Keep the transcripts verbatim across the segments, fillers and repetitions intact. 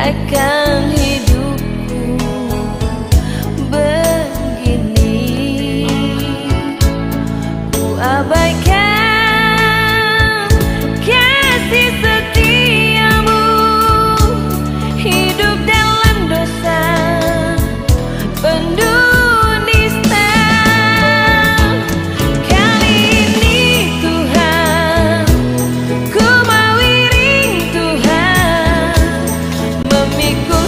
akan hidupku begini. Ku abaikan kasih setiamu, hidup dalam dosa, penuh nista. Kali ini Tuhan, ku mau iring Tuhan, memikul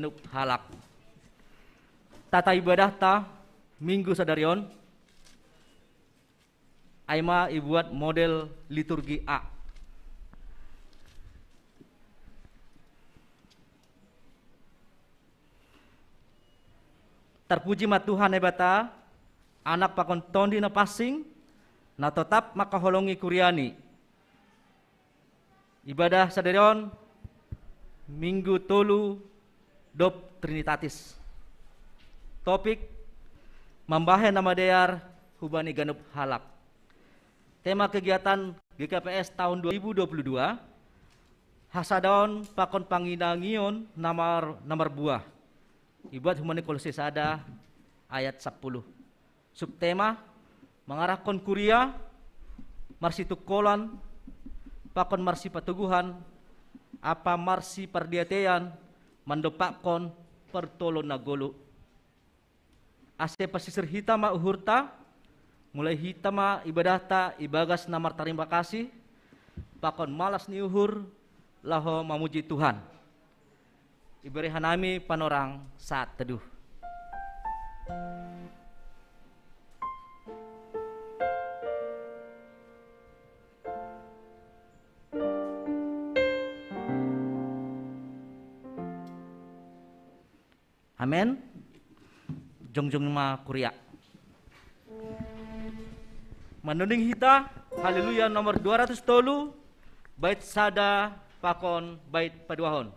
ganup halak. Tata ibadahta Minggu sadari on, ai ma ibuat model liturgi A. Tarpuji ma Tuhan Naibata, Anak pakon Tondi na pansing, na totap mangkaholongi kuriaNi. Ibadah sadari on, Minggu tolu dob Trinitatis. Topik: Mambahen na madear hubani ganup halak. Tema kegiatan G K P S tahun dua ribu dua puluh dua: Hasadaon pakon panginangion na mar-, na marbuah. Ibuat hubani Kolose sada ayat sapuluh. Subtema: Mangarahkon kuria marsitungkolan pakon marsipatoguhan ampa marsipardiateian mandompakkon partolon na goluh. Ase pasisir hita ma uhurta, mulai hita ma ibadahta ibagas na martarima kasih pakon malas ni uhur laho mamuji Tuhan. Ibere hanami panorang saat teduh. Amen. Jongjong ma kuria. Manunding hita Haleluya nomor dua ratus tolu, bait sada pakon bait paduahon.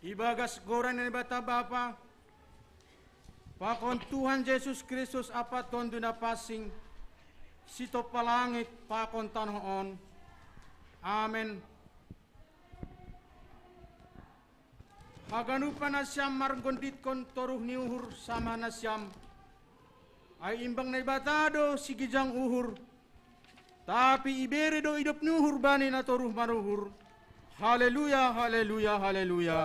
Ibagas goran ni Naibata Bapa, pakon Tuhan Jesus Kristus ampa Tondi na pansing, sitompa langit pakon tanoh on. Amen. Haganupan nasiam margonditkon toruh ni uhur sama nasiam, ai imbang Naibata do sigijang uhur, tapi ibere do idop ni uhur bani na toruh maruhur. Haleluya, haleluya, haleluya.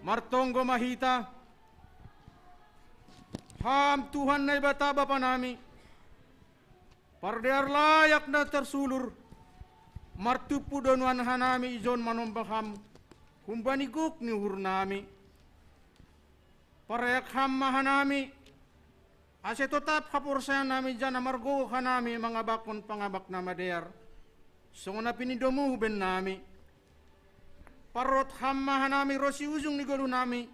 Martonggo ma hita. Ham Tuhan Naibata Bapa nami, pardear layak na tarsulur, martumpu do nuan hanami ijon manomba Ham, humbani gok ni uhur nami. Pareak Ham ma hanami, ase totap haporsayaon nami jana margogo hanami mangabakkon pangabak na madear, songon na pinidomu huben nami. Parrot Ham ma hanami ro siujung ni goluh nami,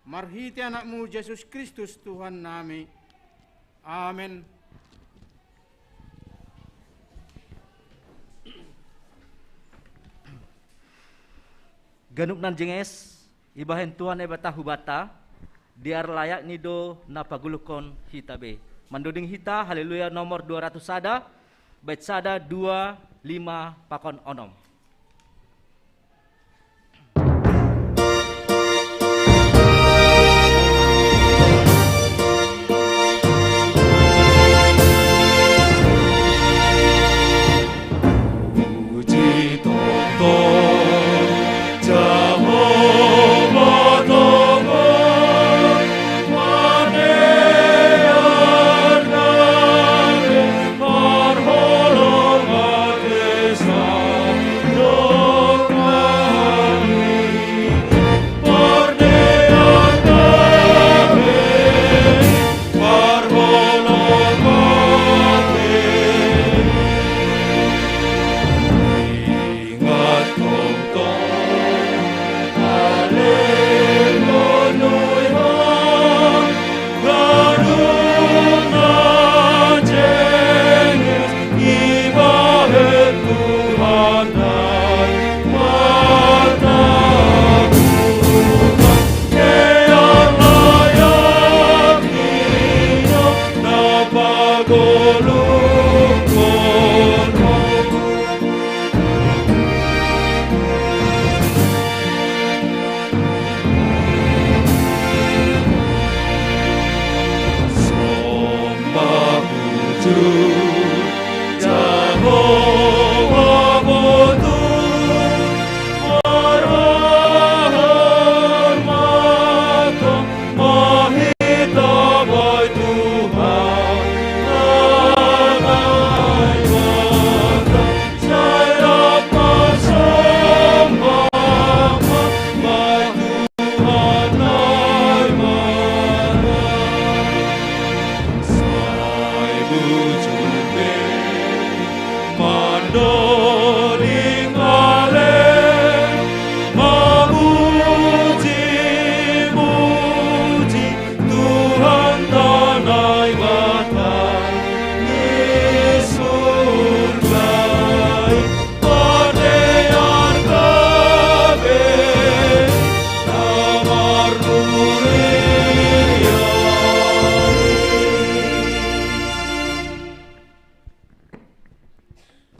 marhite Anakmu Jesus Kristus Tuhan nami. Amen. Ganup na jenges ibahen Tuhan Naibata hubanta, dear layakni do na pagoluhkon hita be. Mandoding hita Haleluya nomor dua ratus sada, bait sada, dua, lima pakon onom.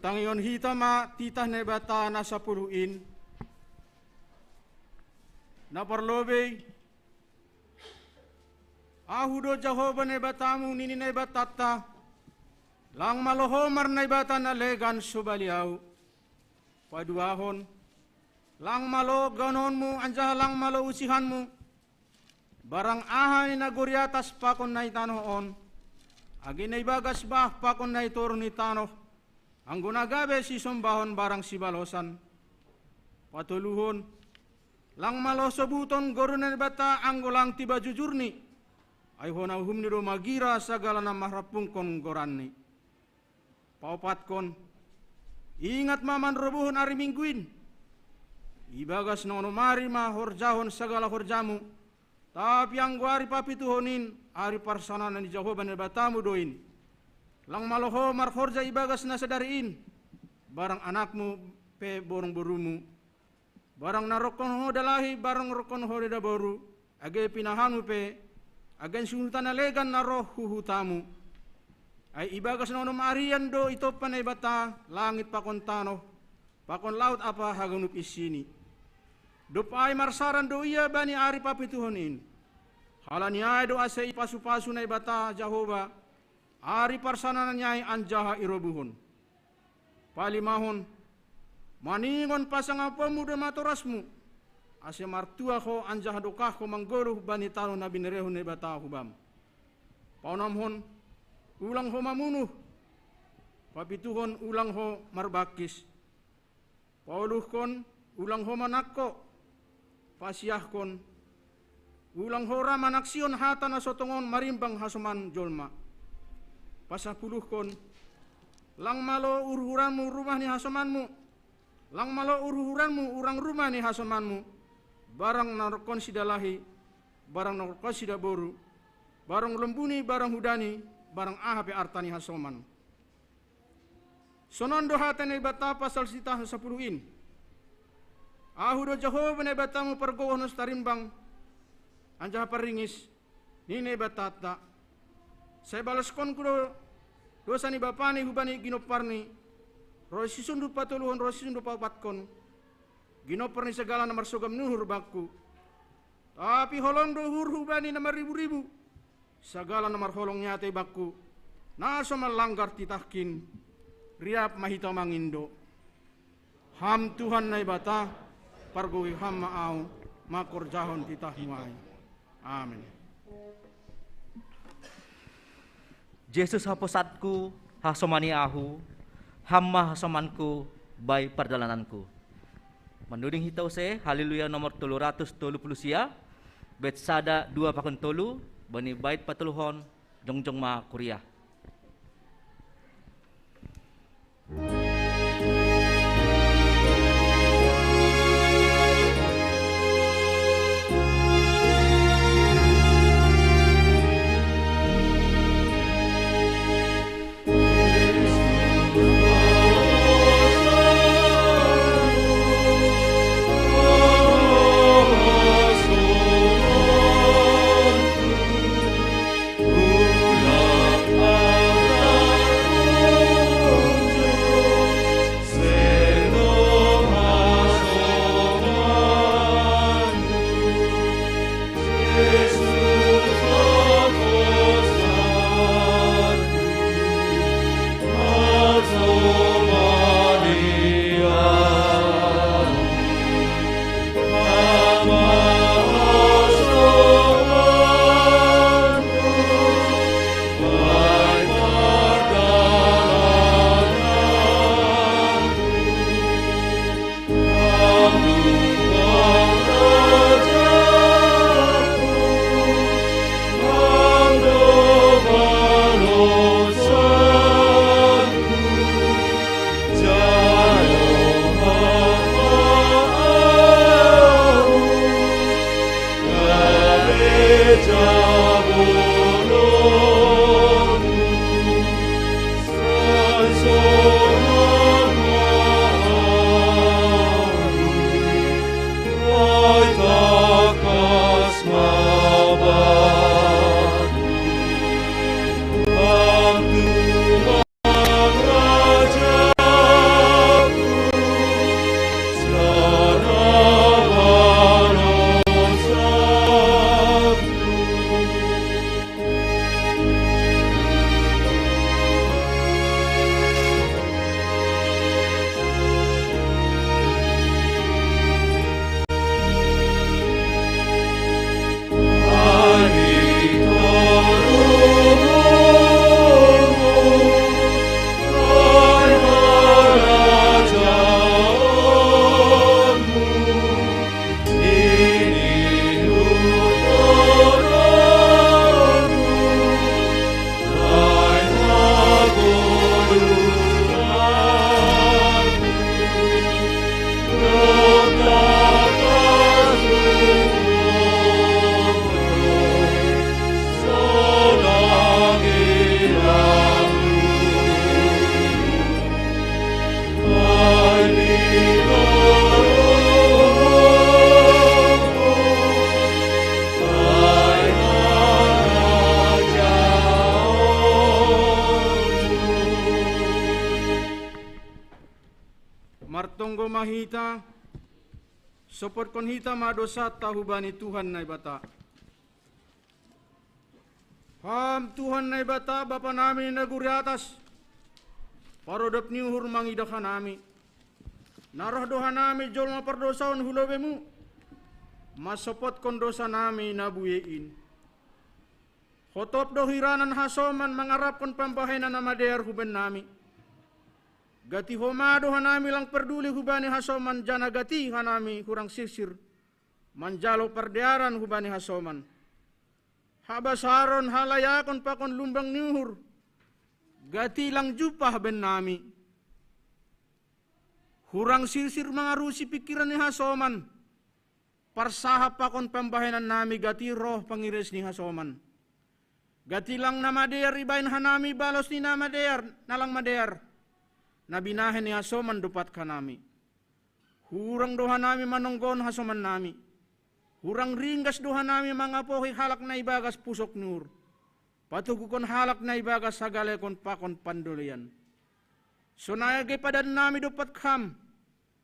Tangihon hita ma titah Naibata na sapuluh in. Na parlobei, Ahu do Jahowa Naibatamu, nini Naibatanta. Lang malo ho marnaibata na legan sobali ahu. Paduahon, lang malo ganuonmu anjaha lang malo usihanmu. Barang aha i na gori atas pakon na i tanoh on, age na i bagas bah pakon na i toruh ni tanoh, anggo na gabe sisombahon barang sibalosan. Patoluhon, lang malo sobuton gori ni Naibata anggo lang tiba jujurni, ai hona uhumni do magira sagala na marhampungkon goranni. Paopatkon, ingat ma manrobohon ari Minggu in. Ibagas na onom ari ma horjahon sagala horjamu, tapi anggo ari papituhon in, ari parsaunan ni Jahowa Naibatamu do in. Lang malo ho marhorja ibagas na sadari in, barang anakmu pe borung borumu, barang na rongkon ho dalahi, barang rongkon ho daboru, age pinahanmu pe, age suhuta na legan na roh hu hutamu. Ai ibagas na onom arian do itompa Naibata langit pakon tanoh, pakon laut ampa haganup isini. Dob ai marsaran do Ia bani ari papituhon in. Halani ai do ase ipasu-pasu Naibata Jahowa ari parsanananNi ai anjaha irobuhon. Palimahon, maningon pasangaponmu do matorasmu, ase martuah ho anjaha dokah ho manggoluh bani tanoh na binerehon Naibata hu bam. Paonomhon, ulang ho mamunuh. Papituhon, ulang ho marbangkis. Pauluhkon, ulang ho manangko. Pasiahkon, ulang ho ra manaksihon hata na so tongon marimbang hasoman jolma. Pasampuluhkon, lang malo uruhuranmu rumah ni hasomanmu, lang malo uruhuranmu urang rumah ni hasomanmu, barang na rongkon sidalahi, barang na rongkon sidaboru, barang lombuni, barang hudani, barang aha pe arta ni hasoman. Sonon do hata ni Naibata pasal sitah sapuluh in. Ahu do Jahowa Naibatamu pargogoh na so tarimbang anjaha parringis, nini Naibatanta. Sai baloskonku do dosa ni bapani hubani ginomparni, ronsi sundut patoluhon ronsi sundut paopatkon, ginompar ni sagala na marsogam ni uhur bangku. Tapi holong do uhurhu bani na marribu-ribu, sagala na marholong ni atei bangku, na so manlanggar titahkin. Riap ma hita mangindo. Ham Tuhan Naibata, pargogoi Ham ma ahu mangkorjahon titahmu ai. Amen. Jesus haposanku, hasomani ahu, Ham ma hasomanku, bai pardalananku. Manuding hita use Haleluya nomor tolu ratus tolu puluh sia, bait sada, dua pakon tolu, bani bait patoluhon, jongjong ma kuria. hita, sopotkon hita ma dosanta hubani Tuhan Naibata. Ham Tuhan Naibata, Bapa nami na nagori atas, parodop ni uhur mangidah hanami. Na roh do hanami jolma pardosaon hu lobeimu, mansopotkon dosa nami na buei in. Hotop do hiranan hasoman mangarapkon pambahenan na madear hu bennami. Gati homa do hanami lang parduli hubani hasoman, janah gati hanami hurang sirsir manjalo pardearan hubani hasoman. Habasaron, halayakon pakon lumbang ni uhur, gati lang jumpah bennami. Hurang sirsir mangarusi pingkiran ni hasoman, parsahap pakon pambahenan nami gati roh pangiris ni hasoman. Gati lang na madear ibahen hanami balos ni na madear, na lang madear, na binahen ni hasoman dompak hanami. Hurang do hanami manonggohon hasoman nami. Hurang ringgas do hanami mangapohi halak na ibagas pusok ni uhur, patoguhkon halak na ibagas hagalekon pakon pandolian. Sonai age padan nami dompak ham,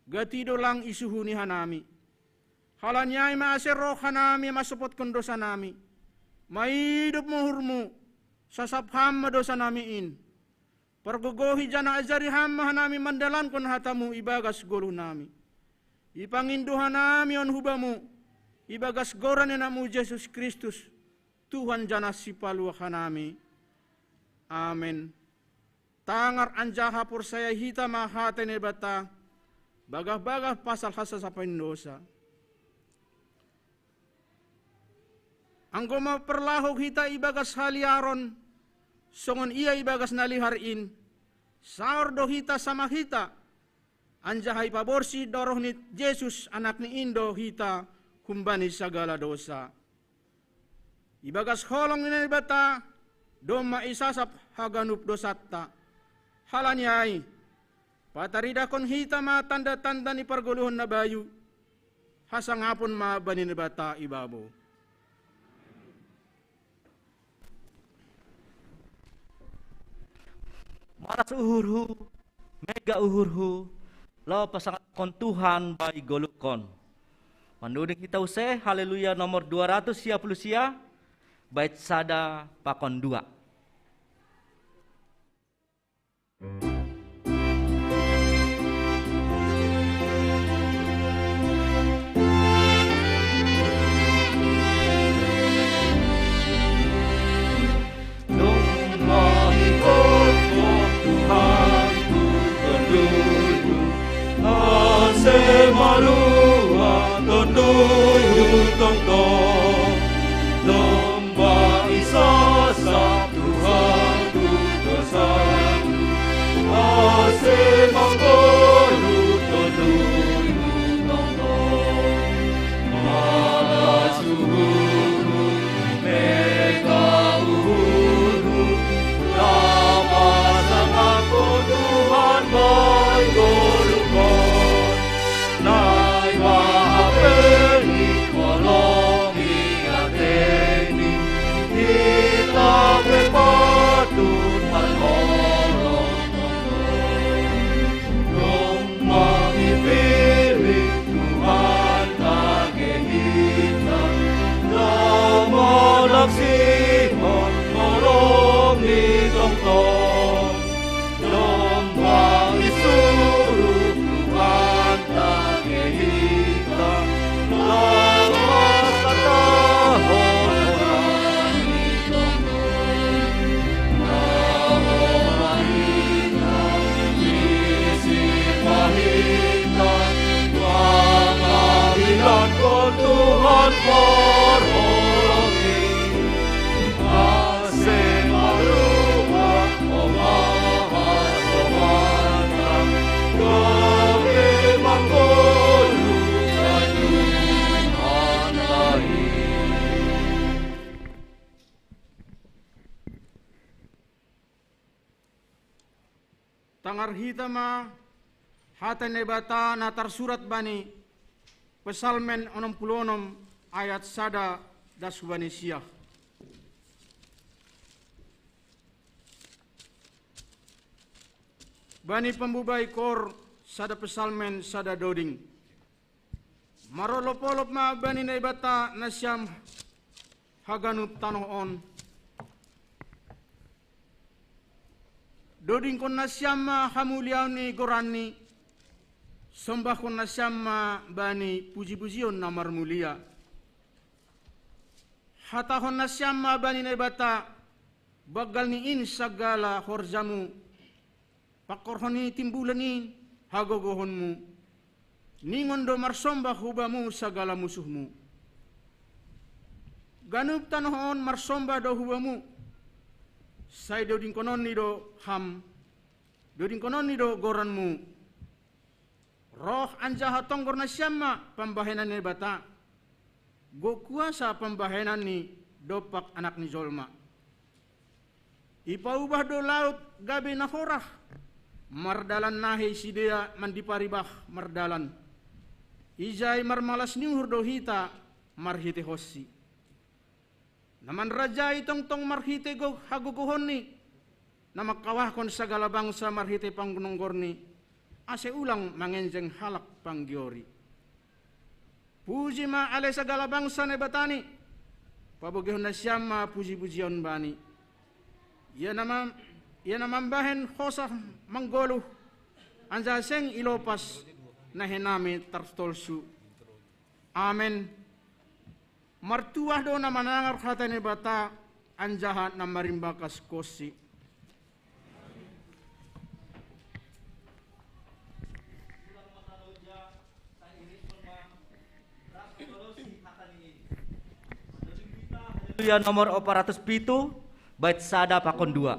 gati do lang isuhu ni hanami. Halani ai ma ase roh hanami mansopotkon dosa nami, maidop ma uhurmu, sasap ham ma dosa nami in. Pargogohi janah ajari ham ma hanami mandalankon hatamu ibagas goluh nami. Ipangindo hanami on hu bamu, ibagas goran ni anakmu Jesus Kristus, Tuhan janah Sipaluah hanami. Amen. Tangar anjaha porsayai hita ma hata ni Naibata, bagah-bagah pasal hasasapan dosa. Anggo maparlahou hita ibagas haliaron, songon ia ibagas na lihar in, saor do hita sama hita, anjaha ipaborsih do roh ni Jesus, anakni in do hita humbani sagala dosa. Ibagas holong ni Naibata, domma isasap haganup dosanta. Halani ai, pataridahkon hita ma tanda-tanda ni pargoluhon na bayu, hasangapon ma bani Naibata i babou. Malas uhurhu, mega uhurhu, laho pasangaphon Tuhan bai goluhkon. Manuding hita use, Haleluya nomor dua ratus sia puluh sia, bait sada pakon dua. Ase malua tonduyhu tongtong, domba i sasap Tuhanku dosaku, ase manggoluh tonduyhu tongtong. Malas uhurhu, mega uhurhu, laho pasangaphon Tuhan bai goluhkon. Naibata pe ingkon holong ni ateni, hita pe patut marholong. Domma ipilih Tuhan dage hita, laho manaksihon holong ni tongtong. Domma isuruh Tuhan dage hita, laho mangkatahon hata ni tongtong. Laho ma hita, misir ma hita, mangambilankon Tuhan parholong i. Ase malua homa hasomanta, gabe manggoluh Tuhan i. Tangar hita ma hata ni Naibata na tarsurat bani Psalmen onom puluh onom ayat sada das hubani sia. Bani pambubai kor Sada psalmen, sada doding. Marolopolop ma bani Naibata nasiam haganup tanoh on. Dodingkon nasiam ma hamuliaon ni goranni, sombahkon nasiam ma bani pujipujion na marmulia. Hatahon nasiam ma bani Naibata, banggal ni in sagala horjamu, pangkorhon ni timbulan in hagogohonmu. Ningon do marsombah hubamu sagala musuhmu. Ganup tanoh on marsombah do hubamu. Sai dodingkononni do ham, dodingkononni do goranmu. Roh anjaha tonggor nasiam ma pambahenan Naibata. Gok kuasa pambahenanni dompak anak ni jolma. Ipaubah do laut gabe na horah, mardalan nahei sidea mandiparibah mardalan. Ijai marmalas ni uhur do hita marhitehonsi. Na manrajai tongtong marhite gok hagogohonni, na mangkawahkon sagala bangsa marhite pangnonggorni, ase ulang mangenjeng halak panggiori. Puji ma ale sagala bangsa Naibatani, pabogehon nasiam ma pujipujion bani. Ia na mam-, ia na mambahen hosah manggoluh, anjaha seng ilopas nahenami tartolsu. Amen. Martuah do na manangar hata Naibata, anjaha na marimbakas konsi. Haleluya nomor opat ratus pitu, bait sada pakon dua.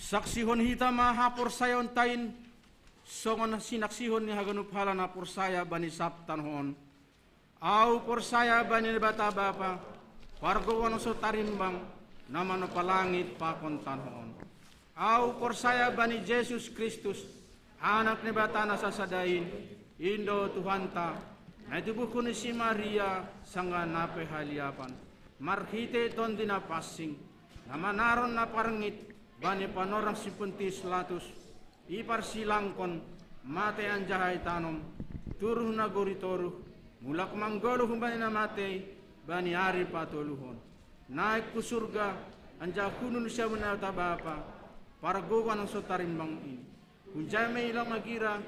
Saksihon hita ma haporsayaonta in, songon sinaksihon ni haganup halak na porsaya bani sab tanoh on. Ahu porsaya bani Naibata Bapa, pargogoi nang so tarimbang, na manompa langit pakon tanoh on. Ahu porsaya bani Jesus Kristus, Anak ni Naibata na sasada in, in do Tuhanta, na itubuhkon ni si Maria sanggah na pe haliapan, marhite Tondi Napansing, na manaron na parngit bani panorang si Pontius Latus, iparsilangkon, mate anjaha itanom, turus nagori toruh, mulak manggoluh humbani na matei bani ari patoluhon. Naek hu surga, anjaha hundul siamun Naibata Bapa, pargogoi nang so tarimbang in. Hunjai ma i laho magira,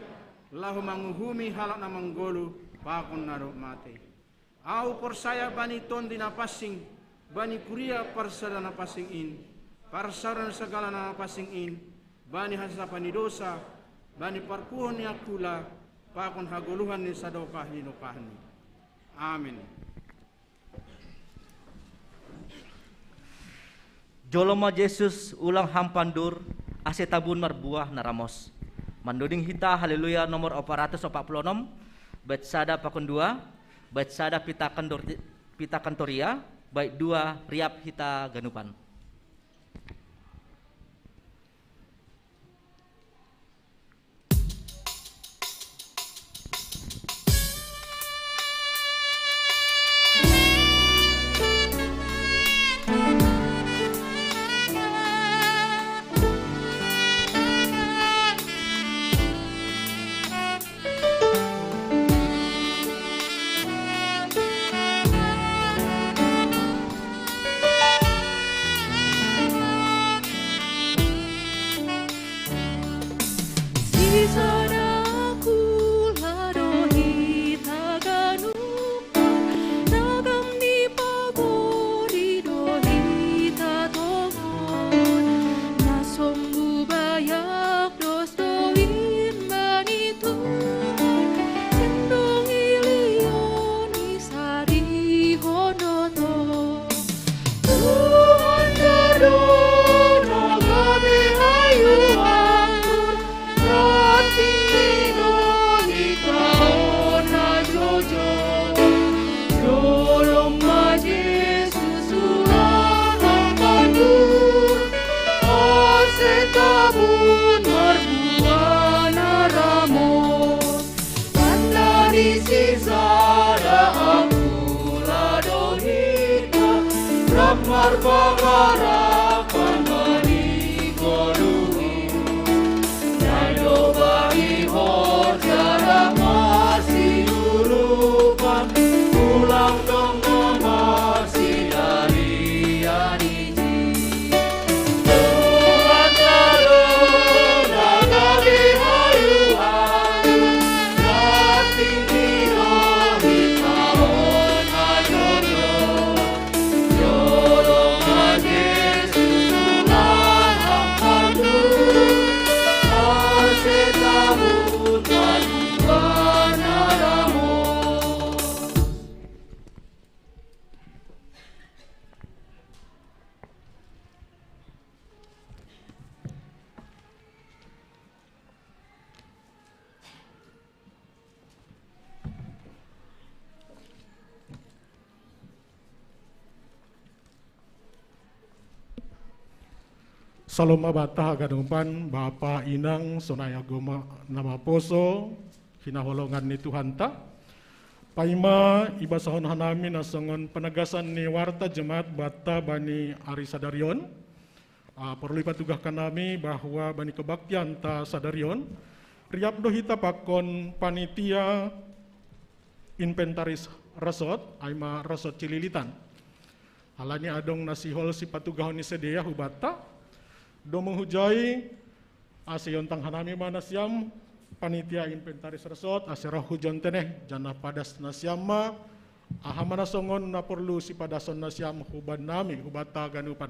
laho manguhumi halak na manggoluh pakon na dob matei. Ahu porsaya bani Tondi Napansing, bani kuria parsada na pansing in, parsaoran sagala na pansing in, bani hansapaan ni dosa, bani parpuhon ni angkula, pakon hagoluhan ni sadokah ni dokahni. Amin. Jolo ma Jesus ulang ham pandur, ase tabun marbuah na ramos. Mandoding hita Haleluya nomor opat ratus opat puluh enam, bait sada pakon dua, bait sada pita kantor-, pita kantoria, bait dua riap hita ganupan. Salom ma banta haganupan, bapa, inang, sonai agama na maposo, hinaholongan ni Tuhanta. Paima ibasahon hanami na songon panagasan ni warta Jumat banta bani ari sadari on. Ah, porlu ipatugahkan nami bahwa bani kebaktianta sadari on, riap do hita pakon panitia inventaris resort, ai ma resort Cililitan. Alani adong na sihol sipatugahon ni sidea hubanta, do menghujai, ase iontang hanami ma nasiam panitia inventaris resort, ase roh hujon teneh, janah padas nasiam ma, aha ma na songon na porlu sipadason nasiam huban nami, hubanta ganupan.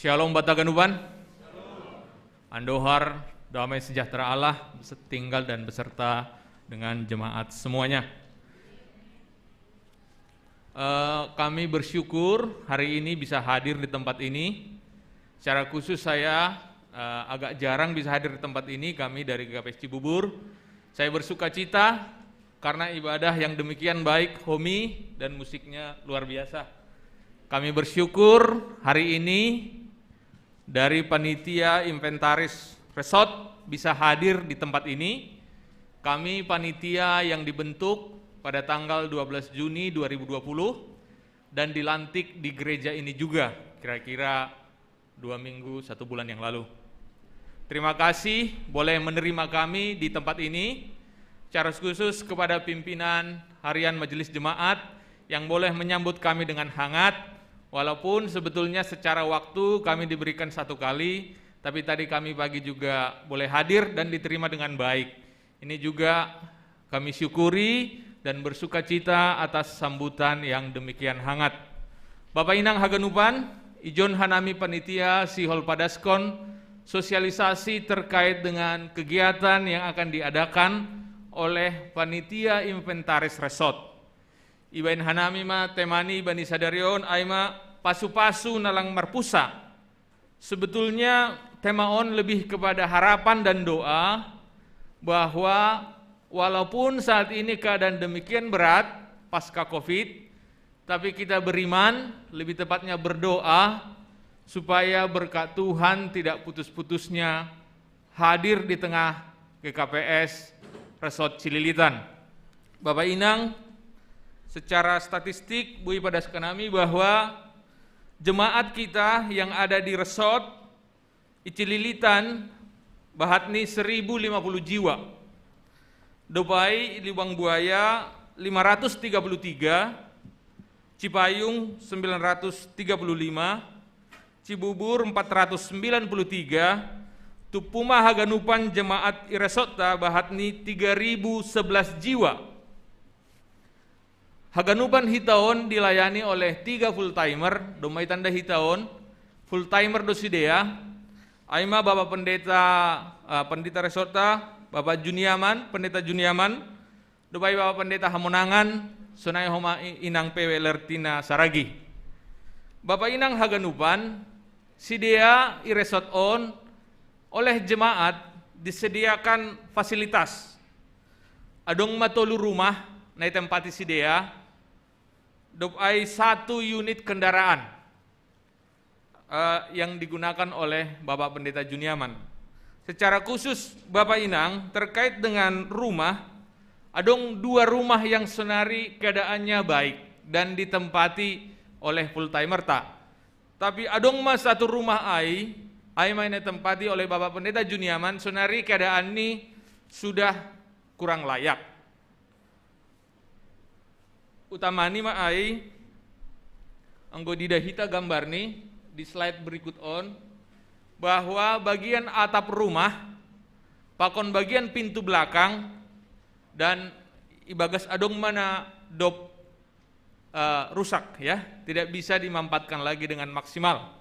Shalom banta ganupan. Andohar, damai sejahtera Allah tinggal dan beserta dengan jemaat semuanya. Eh, kami bersyukur hari ini bisa hadir di tempat ini. Secara khusus saya, eh, agak jarang bisa hadir di tempat ini, kami dari G K P S Cibubur. Saya bersuka cita karena ibadah yang demikian baik, homi dan musiknya luar biasa. Kami bersyukur hari ini dari panitia inventaris resort bisa hadir di tempat ini. Kami panitia yang dibentuk pada tanggal dua belas Juni dua ribu dua puluh dan dilantik di gereja ini juga, kira-kira dua minggu, satu bulan yang lalu. Terima kasih boleh menerima kami di tempat ini. Secara khusus kepada pimpinan harian Majelis Jemaat yang boleh menyambut kami dengan hangat, walaupun sebetulnya secara waktu kami diberikan satu kali, tapi tadi kami pagi juga boleh hadir dan diterima dengan baik. Ini juga kami syukuri dan bersuka cita atas sambutan yang demikian hangat. Bapak Inang haganupan, ijon hanami panitia sihol padaskon sosialisasi terkait dengan kegiatan yang akan diadakan oleh panitia inventaris resort. Ibaen hanami ma temani bani sadarion ai ma pasu-pasu nalang marpusa. Sebetulnya tema on lebih kepada harapan dan doa bahwa walaupun saat ini keadaan demikian berat pasca covid, tapi kita beriman, lebih tepatnya berdoa supaya berkat Tuhan tidak putus-putusnya hadir di tengah G K P S Resort Cililitan. Bapak Inang, secara statistik boi padaskan nami bahwa jemaat kita yang ada di resort i Cililitan bahat ni seribu lima puluh jiwa. Dopai Lubang Buaya lima ratus tiga puluh tiga, Cipayung sembilan ratus tiga puluh lima, Cibubur empat ratus sembilan puluh tiga, tumpama haganupan jemaat i resortta bahat ni tiga ribu sebelas jiwa. Haganupan hita on dilayani oleh tiga full timer, domma itanda hita on, full timer do sidea, ai ma Bapak Pendeta, ah, Pendeta resortta, Bapak Juniaman, Pendeta Juniaman, dopai Bapak Pendeta Hamonangan, sonai homa i-, Inang P W Lertina Saragi. Bapak Inang haganupan, sidea i resort on oleh jemaat disediakan fasilitas. Adong ma tolu rumah na itempati sidea, dopai satu unit kendaraan, eh, yang digunakan oleh Bapak Pendeta Juniaman. Secara khusus Bapak Inang, terkait dengan rumah, adong dua rumah yang sonari keadaannya baik dan ditempati oleh full timerta. Tapi adong ma satu rumah ai, ai ma na itempati oleh Bapak Pendeta Juniaman, sonari keadaan ni sudah kurang layak. Utama ni ma ai, anggo diida hita gambar ni di slide berikut on, bahwa bagian atap rumah, pakon bagian pintu belakang, dan ibagas adong ma na dob, eh, rusak, ya, tidak bisa dimanfaatkan lagi dengan maksimal.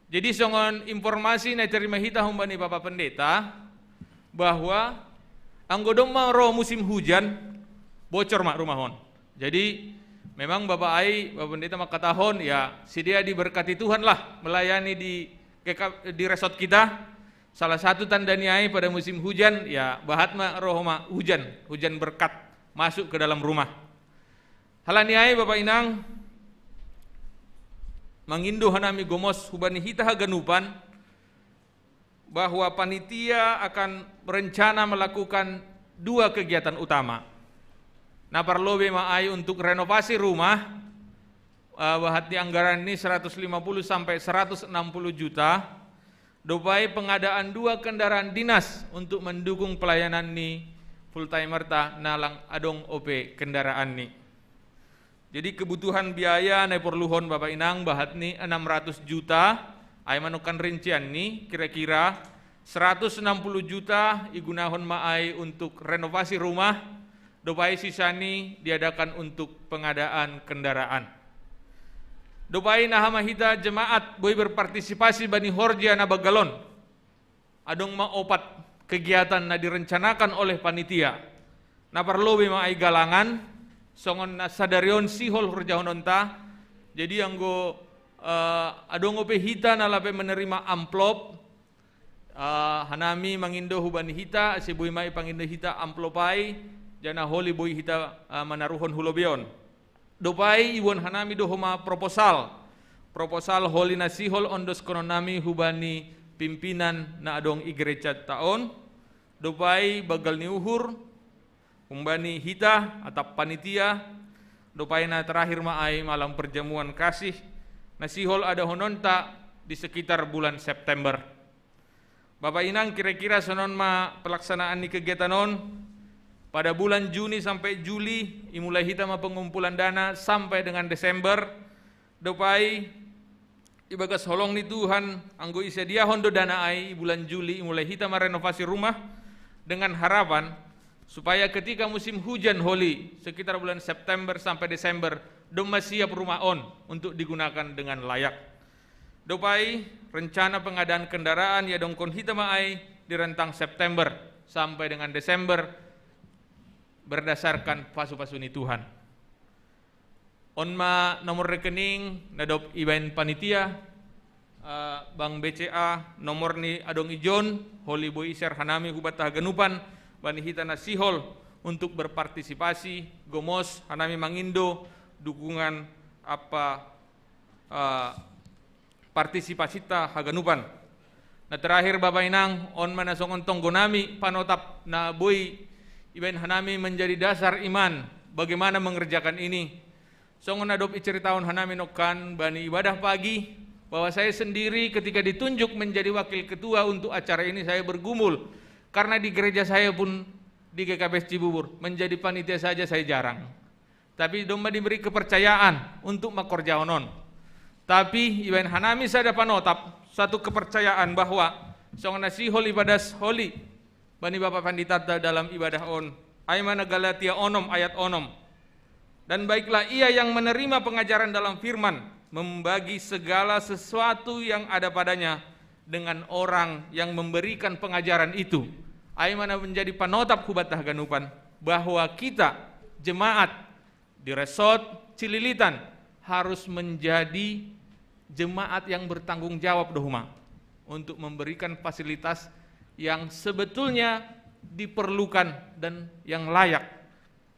Jadi songon informasi na iterima hita humbani Bapak Pendeta, bahwa anggo domma ro musim hujan, bocor ma rumah on. Jadi memang Bapak ai, Bapak Pendeta mangkatahon, ya, sidea diberkati Tuhan lah melayani di G K, di resort kita. Salah satu tanda ni ai pada musim hujan, ya, bahat ma ro homa hujan, hujan berkat masuk ke dalam rumah. Halani ai Bapak Inang, mangindo hanami gomos hubani hita haganupan, bahwa panitia akan berencana melakukan dua kegiatan utama. Na parlobei ma ai untuk renovasi rumah, eh, bahat ni anggaran ni seratus lima puluh sampai seratus enam puluh juta, dopai pengadaan dua kendaraan dinas untuk mendukung pelayanan ni full timerta na lang adong ope kendaraan ni. Jadi kebutuhan biaya na iporluhon Bapak Inang bahat ni enam ratus juta, ai manungkan rincian ni kira-kira seratus enam puluh juta igunahon ma ai untuk renovasi rumah, dopai sisa ni diadakan untuk pengadaan kendaraan. Dopai naha ma hita jemaat boi berpartisipasi bani horja na banggal on. Adong ma opat kegiatan na direncanakan oleh panitia. Na parlobei ma ai galangan, songon na sadari on sihol horjahononta. Jadi anggo, eh, adong ope hita na lape menerima amplop, eh, hanami mangindo hubani hita, ase boi ma ipangindo hita amplop ai, jala holi boi hita, eh, manaruhon hu lobei on. Dopai iboan hanami do homa proposal. Proposal holi na sihol ondoskononnami hubani pimpinan na adong i gerejata on. Dopai banggal ni uhur, humbani hita atap panitia, dopai na terakhir ma ai malam perjamuan kasih, na sihol adaononta di sekitar bulan September. Bapak Inang, kira-kira sonon ma pelaksanaan ni kegiatan on, Pada bulan Juni sampai Juli, imulai hita ma pengumpulan dana sampai dengan Desember. Dopai, ibagas holong ni Tuhan, anggo isediahon do dana ai, i bulan Juli imulai hita ma renovasi rumah, dengan harapan supaya ketika musim hujan holi, sekitar bulan September sampai Desember, domma siap rumah on untuk digunakan dengan layak. Dopai, rencana pengadaan kendaraan iadongkon hita ma ai di rentang September sampai dengan Desember, berdasarkan pasu-pasu ni Tuhan. On ma nomor rekening na dob ibaen panitia, eh, Bank B C A, nomor ni adong ijon, holi boi i-share hanami hubanta haganupan, bani hita na sihol untuk berpartisipasi, gomos hanami mangindo dukungan apa, eh, partisipasinta haganupan. Na terakhir, Bapa Inang, on ma na songon tonggo nami panotap na boi ibaen hanami menjadi dasar iman bagaimana mengerjakan ini. Songon na dob iceritahon hanami nongkan bani ibadah pagi, bahwa saya sendiri ketika ditunjuk menjadi wakil ketua untuk acara ini, saya bergumul. Karena di gereja saya pun, di G K P S Cibubur, menjadi panitia saja saya jarang. Tapi domma diberi kepercayaan untuk mangkorjahon on. Tapi ibaen hanami sada panotap, satu kepercayaan bahwa songon na sihol ibadas holi bani Bapa Panditanta dalam ibadah on. Ai ma na Galatia onom ayat onom. Dan baiklah ia yang menerima pengajaran dalam firman, membagi segala sesuatu yang ada padanya dengan orang yang memberikan pengajaran itu. Ai ma na menjadi panotap hubanta haganupan, bahwa kita, jemaat di Resort Cililitan, harus menjadi jemaat yang bertanggung jawab do homa untuk memberikan fasilitas yang sebetulnya diperlukan dan yang layak.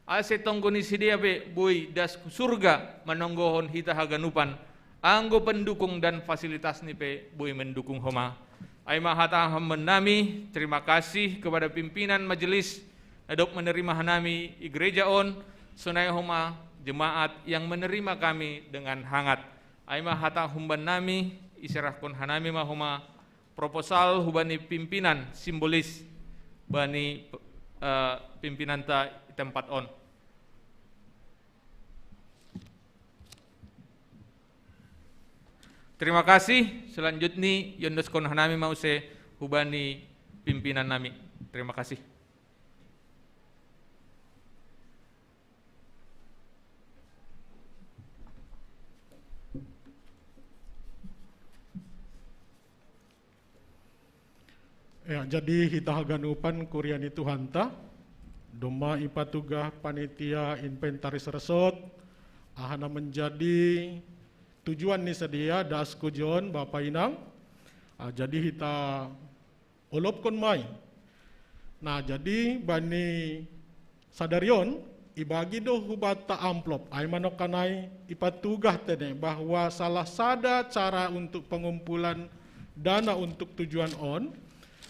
Ase tonggo ni sidea pe boi das ku surga manonggohon hita haganupan, anggo pendukung dan fasilitas ni pe boi mendukung homa. Ai ma hata hamon nami, terima kasih kepada pimpinan majelis na dob menerima hanami i gereja on, sonai homa jemaat yang menerima kami dengan hangat. Ai ma hata humban nami, iserahkon hanami ma homa proposal hubani pimpinan simbolis bani, eh, pimpinanta i tempat on. Terima kasih. Selanjutnya, iondoskon hanami ma use hubani pimpinan nami. Terima kasih. Ya, jadi hita haganupan kuria ni Tuhanta, domma ipatugah panitia inventaris resort, aha na menjadi tujuan ni sidea, das ku jon, Bapa Inang. Ah, jadi hita olopkon ma i. Nah, jadi bani sadari on, ibagi do hubanta amplop, ai ma nongkan ai ipatugah tene bahwa salah sada cara untuk pengumpulan dana untuk tujuan on,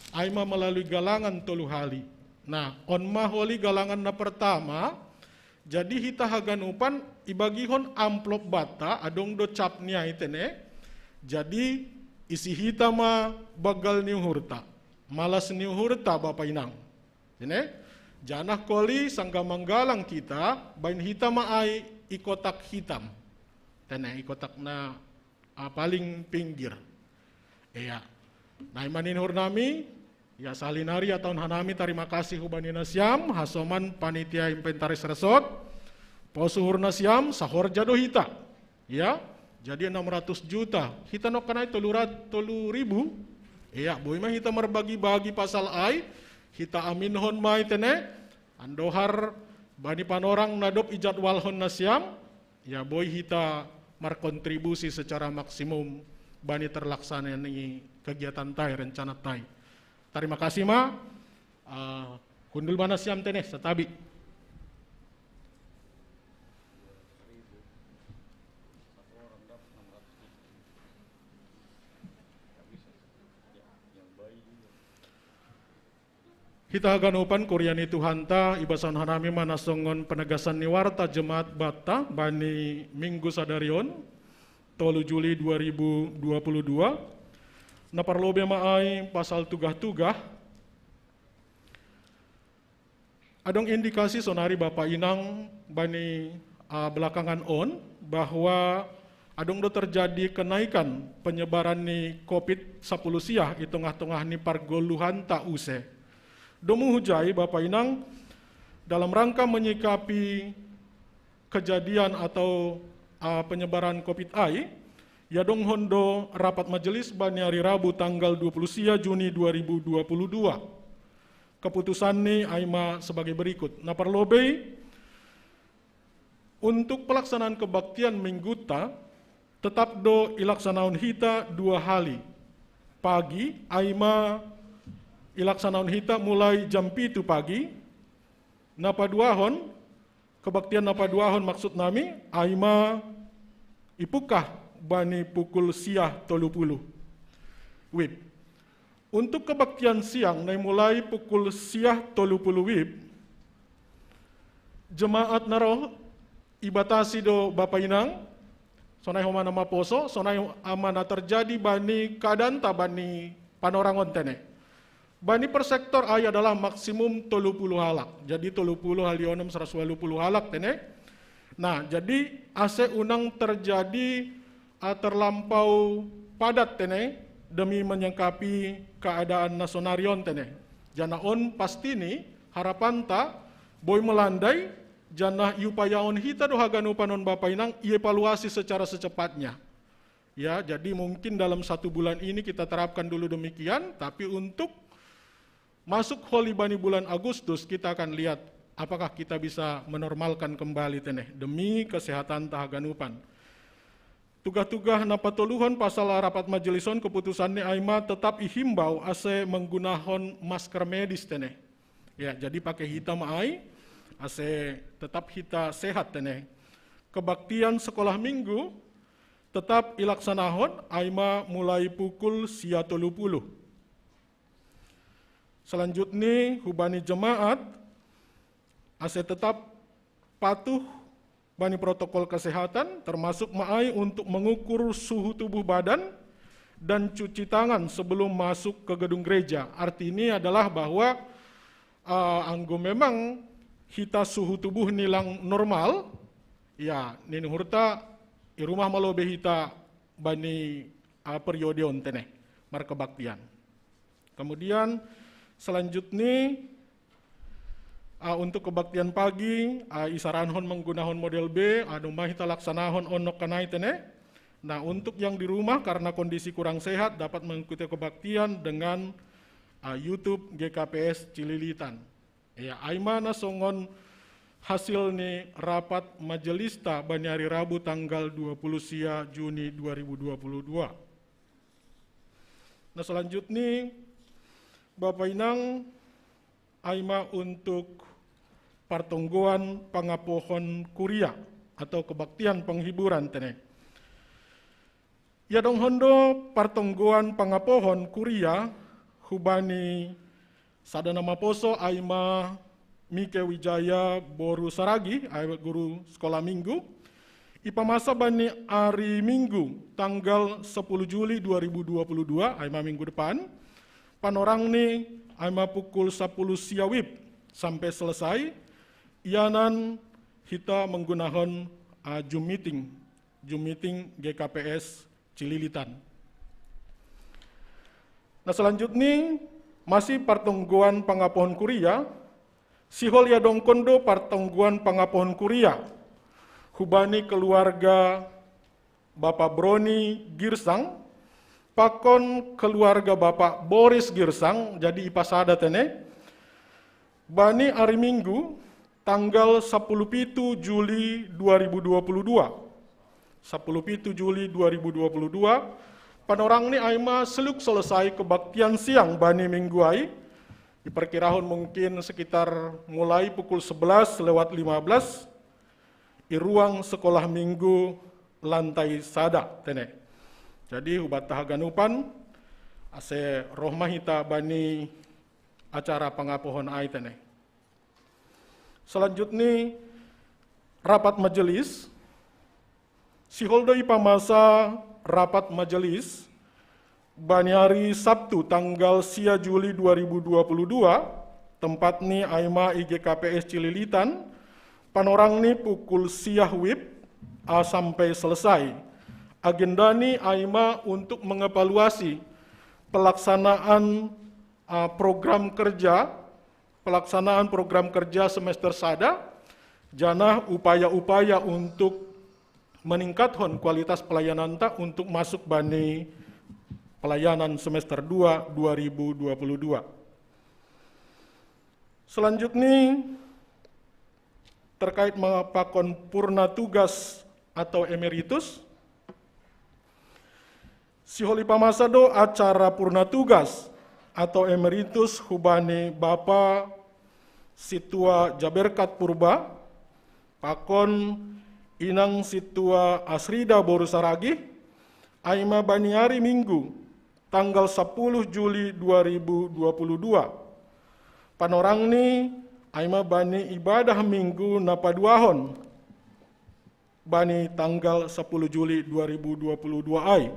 ai ma melalui galangan tolu hali. Nah, on ma holi galangan na pertama, jadi hita haganupan ibagihon amplop banta, adong do cap ni ai tene. Jadi isi hita ma banggal ni uhurta, malas ni uhurta, Bapa Inang. Tene, janah holi sanggah manggalang hita, baen hita ma ai i kotak hitam. Tene, i kotak na, ah, paling pinggir. Iya. Nah, i ma nian uhur nami, ya, sahali nari hatahon hanami tarima kasih hubani nasiam, hasoman panitia inventaris resort, pos uhur nasiam, sahorja do hita. Ya, jadi enam ratus juta. Hita nongkan ai tolu rat-, tolu ribu. Iya, boi ma hita marbagi-bagi pasal ai, hita aminhon ma i tene, andohar bani panorang na dob ijadwalhon nasiam, ya, boi hita markontribusi secara maksimum bani terlaksana ni kegiatanta i, rencananta i. Tarima kasih ma, ah, hundul ma nasiam tene, santabi. Hita haganupan kuria ni Tuhanta, ibasahon hanami ma na songon penegasan ni warta jemaat banta bani minggu sadari on, tolu Juli dua ribu dua puluh dua. Na parlobei ma ai pasal tugah-tugah. Adong indikasi sonari Bapa Inang bani uh, belakangan on bahwa adong do terjadi kenaikan penyebaran ni covid sepuluh siah i tongah-tongah ni pargoluhan ta use. Domu hujai Bapa Inang, dalam rangka menyikapi kejadian atau uh, penyebaran covid ai, yadong hondo rapat majelis bani hari Rabu tanggal dua puluh sia Juni dua ribu dua puluh dua. Keputusan ni aima sebagai berikut. Na parlobei, untuk pelaksanaan kebaktian mingguta tetap do ilaksanaon hita dua hali. Pagi aima ilaksanaon hita mulai jam pitu pagi. Na paduahon, kebaktian na paduahon maksud nami aima ipukah bani pukul siah tolu puluh wib. Untuk kebaktian siang na mulai pukul siah tolu puluh wib, jemaat na ro ibatasi do Bapa Inang, sonai homa na maposo, sonai ama na terjadi bani keadaan ta bani panorangon tene. Bani per sektor ai adalah maksimum tolu puluh halak. Jadi tolu puluh hali onom seratus walu puluh halak tene. Nah, jadi ase unang terjadi uh, terlampau padat tene demi menyangkapi keadaan na sonari on tene. Jana on pasti ni harapanta boi melandai, jana iupayaon hita do haganupan on Bapa Inang ievaluasi secara secepatnya. Ya, jadi mungkin dalam satu bulan ini kita terapkan dulu demikian, tapi untuk masuk holi bani bulan Agustus kita akan lihat apakah kita bisa menormalkan kembali tene demi kesehatan ta haganupan. Tugah-tugah na patoluhon pasal rapat majelis on keputusan ni aima tetap ihimbau ase menggunahon masker medis tene. Ya, jadi pakai hita ma ai ase tetap hita sehat tene. Kebaktian sekolah minggu tetap ilaksanahon aima mulai pukul sia tolu puluh. Selanjutnya hubani jemaat ase tetap patuh bani protokol kesehatan, termasuk ma ai untuk mengukur suhu tubuh badan dan cuci tangan sebelum masuk ke gedung gereja. Arti ini adalah bahwa uh, anggo memang hita suhu tubuh nilang normal, ya ninuhurta i rumah ma lobei hita bani uh, periode on tene markebaktian. Kemudian selanjutnya uh, untuk kebaktian pagi, uh, isaranhon menggunahon model B, anu ma hita laksanahon on nokkanai tene. Nah, untuk yang di rumah karena kondisi kurang sehat dapat mengikuti kebaktian dengan uh, YouTube G K P S Cililitan. Ya, aima na songon hasil ni rapat majelista bani hari Rabu tanggal dua puluh sia Juni dua ribu dua puluh dua. Nah, selanjutnya Bapak Inang aima untuk partonggoan pangapohon kuria atau kebaktian penghiburan tene. Ia dong hondo partonggoan pangapohon kuria hubani sada na maposo aima Mike Wijaya boru Saragi, aima guru sekolah minggu. Ipamasa bani hari Minggu tanggal sepuluh Juli dua ribu dua puluh dua, aima minggu depan. Panorang ni aima pukul sepuluh siawib sampai selesai. Ianan hita menggunahon uh, Zoom meeting, Zoom meeting G K P S Cililitan. Nah, selanjutnya masih partonggoan pangapohon kuria, sihol ia dongkondo partonggoan pangapohon kuria hubani keluarga Bapak Broni Girsang pakon keluarga Bapak Boris Girsang, jadi ipasada tene bani hari Minggu tanggal sepuluh pitu Juli dua ribu dua puluh dua. Sepuluh pitu Juli dua ribu dua puluh dua, panorang ni aima seluk selesai kebaktian siang bani minggu ai. Diperkirahon mungkin sekitar mulai pukul sebelas lewat lima belas di ruang sekolah minggu lantai sada tene. Jadi hubat haganupan ase roh ma hita bani acara pangapohon ai tene. Selanjutnya rapat majelis. Sihol do ipamasa rapat majelis bani hari Sabtu tanggal sia Juli dua ribu dua puluh dua Tempat ni aima I G K P S Cililitan, panorang ni pukul siah wib, a sampai selesai. Agenda ni aima untuk mengevaluasi pelaksanaan, a, program kerja, pelaksanaan program kerja semester sada, janah upaya-upaya untuk meningkathon kualitas pelayananta untuk masuk bani pelayanan semester dua dua ribu dua puluh dua. Selanjutnya, terkait ma-, pakon purna tugas atau emeritus, sihol ipamasa do acara purna tugas atau emeritus hubani Bapa Situa Jaberkat Purba, pakon Inang Situa Asrida boru Saragih, aima bani ari Minggu, tanggal sapuluh Juli dua ribu dua puluh dua. Panorang ni aima bani ibadah Minggu na paduahon bani tanggal sapuluh Juli dua ribu dua puluh dua ai.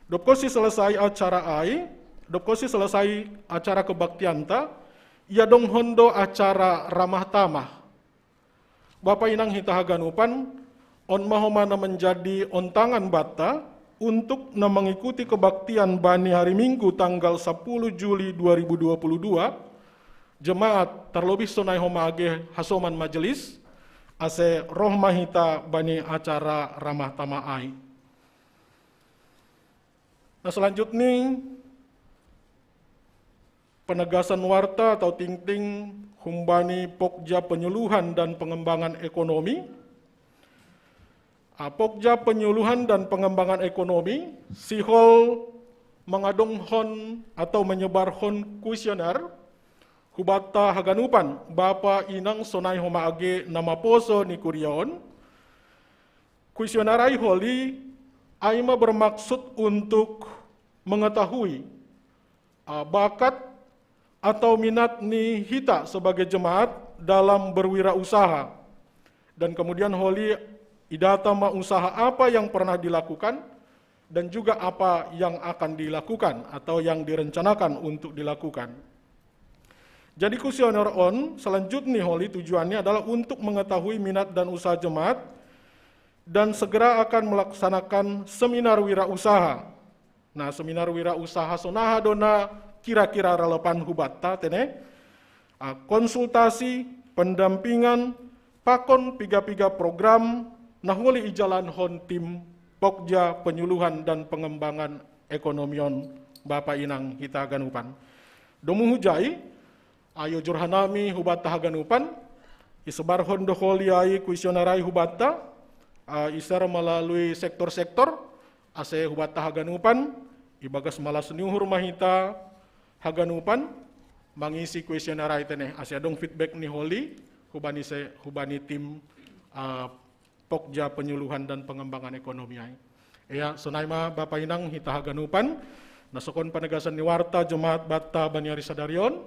Dob kosi selesai acara ai, dob kosi selesai acara kebaktianta, iadonghon do acara ramah tamah. Bapa Inang hita haganupan, on ma homa na menjadi ontangan banta untuk na mengikuti kebaktian bani hari Minggu tanggal sapuluh Juli dua ribu dua puluh dua, jemaat, terlebih sonai homa age hasoman majelis, ase roh ma hita bani acara ramah tamah ai. Nah, selanjutnya, penegasan warta atau tingting humbani Pokja Penyuluhan dan Pengembangan Ekonomi. A, Pokja Penyuluhan dan Pengembangan Ekonomi, sihol mangadonghon atau menyebarhon kuesioner hu banta haganupan, Bapa Inang sonai homa age na maposo ni kuria on. Kuesioner ai holi, aima bermaksud untuk mengetahui, a, bakat atau minat ni hita sebagai jemaat dalam berwirausaha. Dan kemudian holi idata ma usaha apa yang pernah dilakukan dan juga apa yang akan dilakukan atau yang direncanakan untuk dilakukan. Jadi kuesioner on selanjutnya holi tujuannya adalah untuk mengetahui minat dan usaha jemaat dan segera akan melaksanakan seminar wirausaha. Nah, seminar wirausaha sonaha do na kira-kira relevan hu banta tene, a, konsultasi, pendampingan, pakon piga-piga program na holi ijalankon tim Pokja Penyuluhan dan Pengembangan Ekonomi on, Bapa Inang hita haganupan. Domu hujai, ai ojur hanami hu banta haganupan, isebarhon do holi ai kuesioner ai hu banta, a, i-share melalui sektor-sektor, ase hu banta haganupan, ibagas malas ni uhur ma hita haganupan, mangisi kuesioner ai tene, ase adong feedback ni holi, hubani se, hubani tim, a, Pokja Penyuluhan dan Pengembangan Ekonomi ai. Ia, sonai ma Bapa Inang hita haganupan, na sokon panegasan ni warta jemaat banta bani ari sadari on,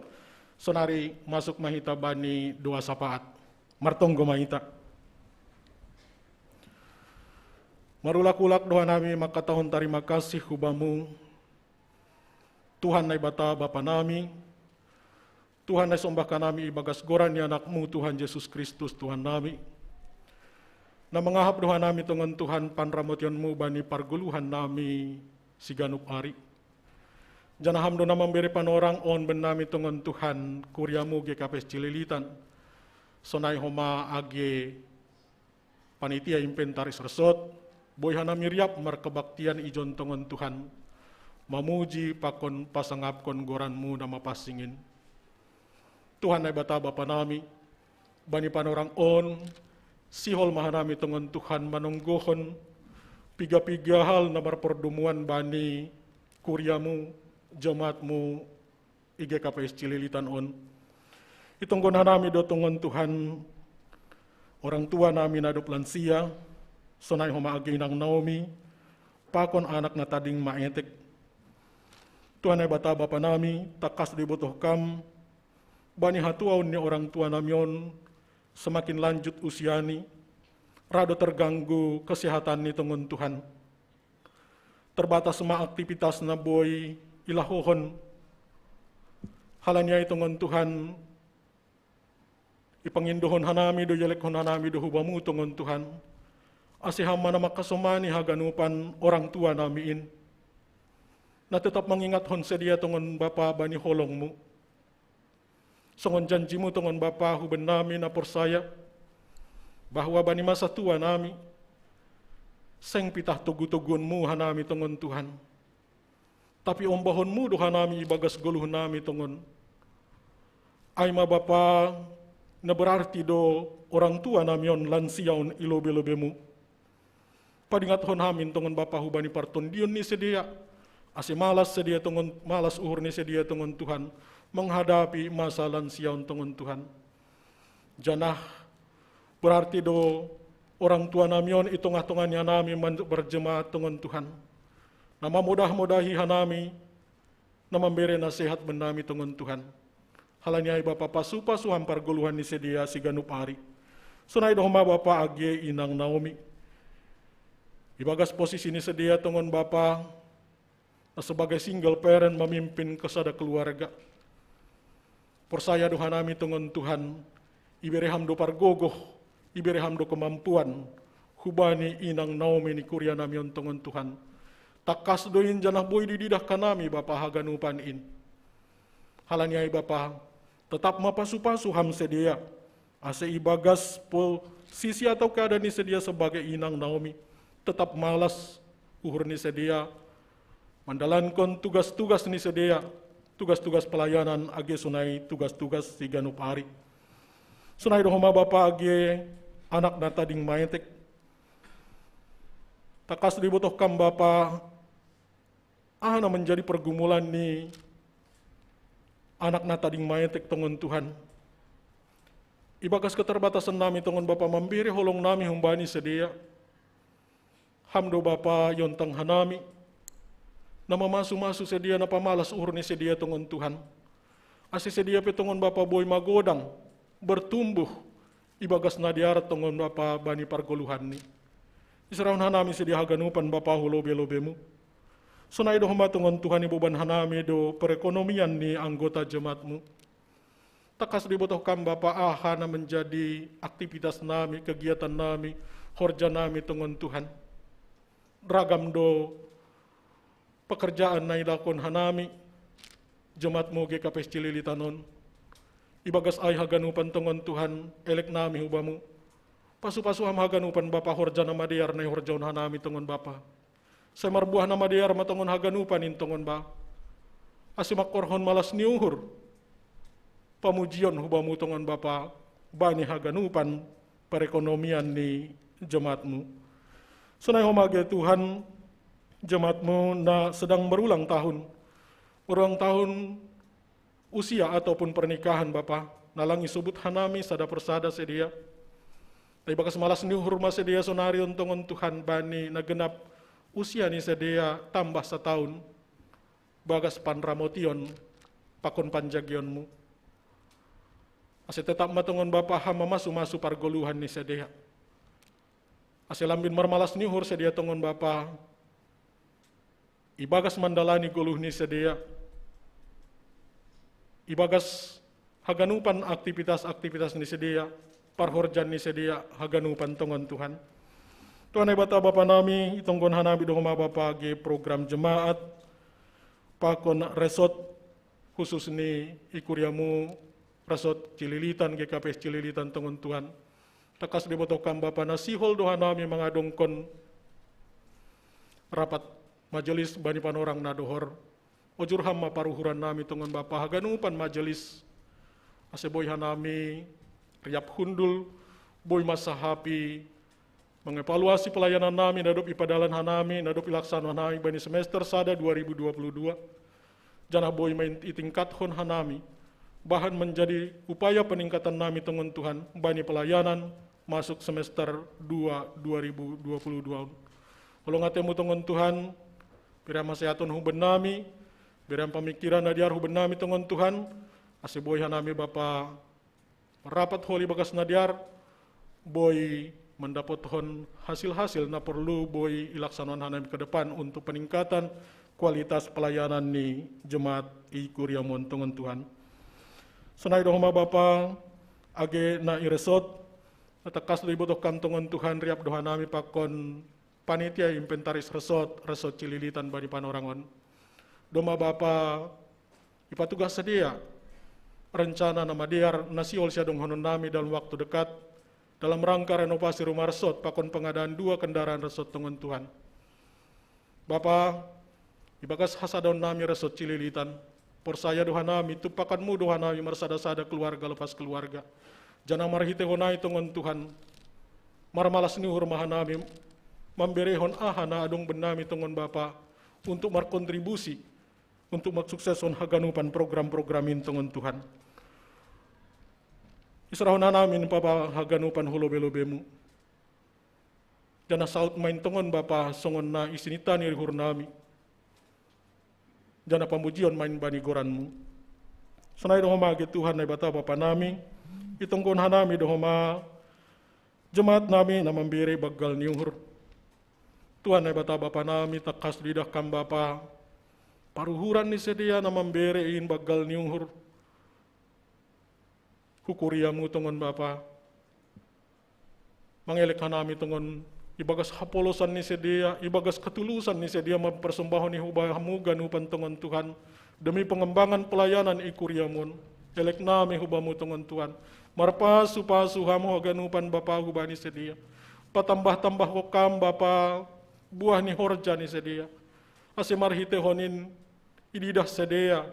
sonari masuk ma hita bani doa sapaat. Martonggo ma hita. Marulak-ulak do hanami mangkatahon tarima kasih hu Bamu, Tuhan Naibata Bapa nami, Tuhan na isombah hanami ibagas goran ni Anak-Mu, Tuhan Jesus Kristus, Tuhan nami, na mangahap do hanami tongon Tuhan panramotion-Mu bani pargoluhan nami siganup ari. Janah Ham do na mambere panorang on bani nami tongon Tuhan kuria-Mu G K P S Cililitan. Sonai homa age panitia inventaris resort, boi hanami riap markebaktian ijon tongon Tuhan, mamuji pakon pasangapkon goran-Mu na mapansing in. Tuhan Naibata Bapa nami, bani panorang on, sihol ma hanami tongon Tuhan manonggohon piga-piga hal na marpordumuan bani kuria-Mu, jemaat-Mu, i G K P S Cililitan on. Itonggon hanami do tongon Tuhan, orang tua nami na dob lansia, sonai homa age Inang Naomi, pakon anak na tading maetek. Tuhan Naibata Bapa nami, tangkas do ibotoh Kam, bani hatuaon ni orang tua nami on, semakin lanjut usiani, ra do terganggu kesehatanni tongon Tuhan. Terbatas ma aktivitas na boi ilahohon. Halani ai tongon Tuhan, ipangindohon hanami do, ielekhon hanami do hubamu tongon Tuhan, ase Ham ma na makasomani haganupan orang tua nami in, na tetap mangingathon sidea tongon Bapa bani holongmu. Songon janjimu tongon Bapa, huben nami na porsaya bahwa bani masa tua nami, seng pitah togu-toguonmu hanami tongon Tuhan, tapi ombahonmu do hanami ibagas goluh nami tongon. Ai ma Bapa, na berarti do orang tua nami on, lansia on i lobe-lobemu. Padingathon hamin tongon Bapa hubani partondion ni sidea, ase malas sidea tongon, malas uhur ni sidea tongon Tuhan, menghadapi masa lansia on tongon Tuhan. Janah berarti do orang tua nami on i tongah-tongah ni hanami man-, berjemaat tongon Tuhan, na mamodah-modahi hanami, na mambere nasehat bannami tongon Tuhan. Halani ai Bapa, pasu-pasu Ham pargoluhan ni sidea siganup ari. Sonai do homa Bapa age inang Naomi, ibagas posisi ni sidea tongon Bapa, na sebagai single parent mamimpin ke sada keluarga. Porsaya do hanami tongon Tuhan, ibere Ham do pargogoh, ibere Ham do kemampuan hubani inang Naomi ni kuria nami on tongon Tuhan. Tangkas do in janah boi dididah hanami Bapa haganupan in. Halani ai Bapa, tetap ma pasu-pasu Ham sidea, ase ibagas posisi atau keadaan ni sidea sebagai inang Naomi, tetap malas uhur ni sidea mandalankon tugas-tugas ni sidea, tugas-tugas pelayanan age sonai tugas-tugas siganup ari. Sonai do homa Bapa age anak na tading maetek. Tangkas do ibotoh Kam Bapa aha na menjadi pergumulan ni anak na tading maetek tongon Tuhan. Ibagas keterbatasan nami tongon Bapa mambere holong nami humbani sidea, Ham do Bapa iontang hanami, na mamasu-masu sidea, na pamalas uhur ni sidea tongon Tuhan, ase sidea pe tongon Bapa boi magodang, bertumbuh ibagas na dear tongon Bapa bani pargoluhanni. Iserahon hanami sidea haganupan Bapa hu lobe-lobemu. Sonai do homa tongon Tuhan, iboban hanami do perekonomian ni anggota jemaatmu. Tangkas do ibotoh Kam Bapa aha na menjadi aktivitas nami, kegiatan nami, horja nami tongon Tuhan. Ragam do pekerjaan na ilakuhon hanami jemaatmu G K P S Cililitan on. Ibagas ai haganupan tongon Tuhan, elek nami hubamu. Pasu-pasu Ham haganupan Bapa horja na madear na ihorjahon hanami tongon Bapa. Sai marbuah na madear ma tongon haganupan in tongon Bapa, ase mangkorhon malas ni uhur, pamujion hubamu tongon Bapa bani haganupan perekonomian ni jemaatmu. Sonai homa age Tuhan, jemaatmu na sedang berulang tahun, berulang tahun usia ataupun pernikahan Bapa, na lang isobut hanami sada persada sidea. Tapi ibagas malas ni uhur ma sidea sonari on tongon Tuhan bani na genap usia ni sidea tambah sataun, bagas panramotion pakon panjageonmu. Ase tetap ma tongon Bapa Ham mamasu-masu pargoluhan ni sidea, ase lambin marmalas ni uhur sidea tongon Bapa, ibagas mandalani goluh ni sidea, ibagas haganupan aktivitas-aktivitas ni sidea, parhorjaan ni sidea haganupan tongon Tuhan. Tuhan Naibata Bapa nami, itonggohon hanami do homa Bapa age program jemaat pakon resort khusus ni i kuriamu, resort Cililitan, G K P S Cililitan tongon Tuhan. Tangkas do ibotoh Kam Bapa na sihol do hanami mangadongkon rapat majelis bani panorang na dohor. Ojur Ham ma paruhuran nami tongon Bapa haganupan majelis, ase boi hanami riap hundul, boi mansahapi mengevaluasi pelayanan nami na dob ipadalan hanami, na dob ilaksano hanami bani semester sada dua ribu dua puluh dua. Janah boi ma itingkathon hanami bahan menjadi upaya peningkatan nami tongon Tuhan bani pelayanan masuk semester dua dua ribu dua puluh dua. Holong atemu tongon Tuhan, bere Ham hasehaton huben nami, bere Ham pamingkiran na dear huben nami tongon Tuhan, ase boi hanami Bapa rapat holi bagas na dear, boi mandapothon hasil-hasil na porlu boi ilaksanoan hanami ke depan untuk peningkatan kualitas pelayanan ni jemaat i kuriamu on tongon Tuhan. Sonai do homa Bapa, age na i resort, na tangkas do ibotoh Kam tongon Tuhan, riap do hanami pakon panitia inventaris resort, resort Cililitan bani panorang on. Doma Bapa, ipatugah sidea rencana na madear na sihol siadonghonon nami dalam waktu dekat, dalam rangka renovasi rumah resort pakon pengadaan dua kendaraan resort tongon Tuhan. Bapa, ibagas hasadaon nami resort Cililitan, porsaya do hanami, tumpakan-Mu do hanami marsada-sada, keluarga lepas keluarga. Janah marhitehon ai tongon Tuhan, marmalas ni uhur ma hanami, mamberehon aha na adong bennami tongon Bapa, untuk markontribusi, untuk marsukseshon haganupan program-program in tongon Tuhan. Iserahon hanami Bapa haganupan hu lobe-lobe-Mu. Janah saud ma in tongon Bapa songon na isinta ni uhur nami. Janah pamujion ma in bani goran-Mu. Sonai do homa age Tuhan Naibata Bapa nami, itonggohon hanami do homa jemaat nami na mambere banggal ni uhur. Tuhan Naibata Bapa nami, tangkas do iidah Kam Bapa paruhuran ni sidea na mambere in banggal ni uhur hu kuria-Mu tongon Bapa. Mangelek hanami tongon ibagas hapolosan ni sidea, ibagas ketulusan ni sidea mamparsombahon i huba-Mu ganupan tongon Tuhan, demi pengembangan pelayanan i kuria-Mu on. Elek nami huba-Mu tongon Tuhan, marpasu-pasu Ham haganupan Bapa hubani sidea. Patambah-tambahkon Kam Bapa buah ni horja ni sidea, ase marhitehon in ididah sidea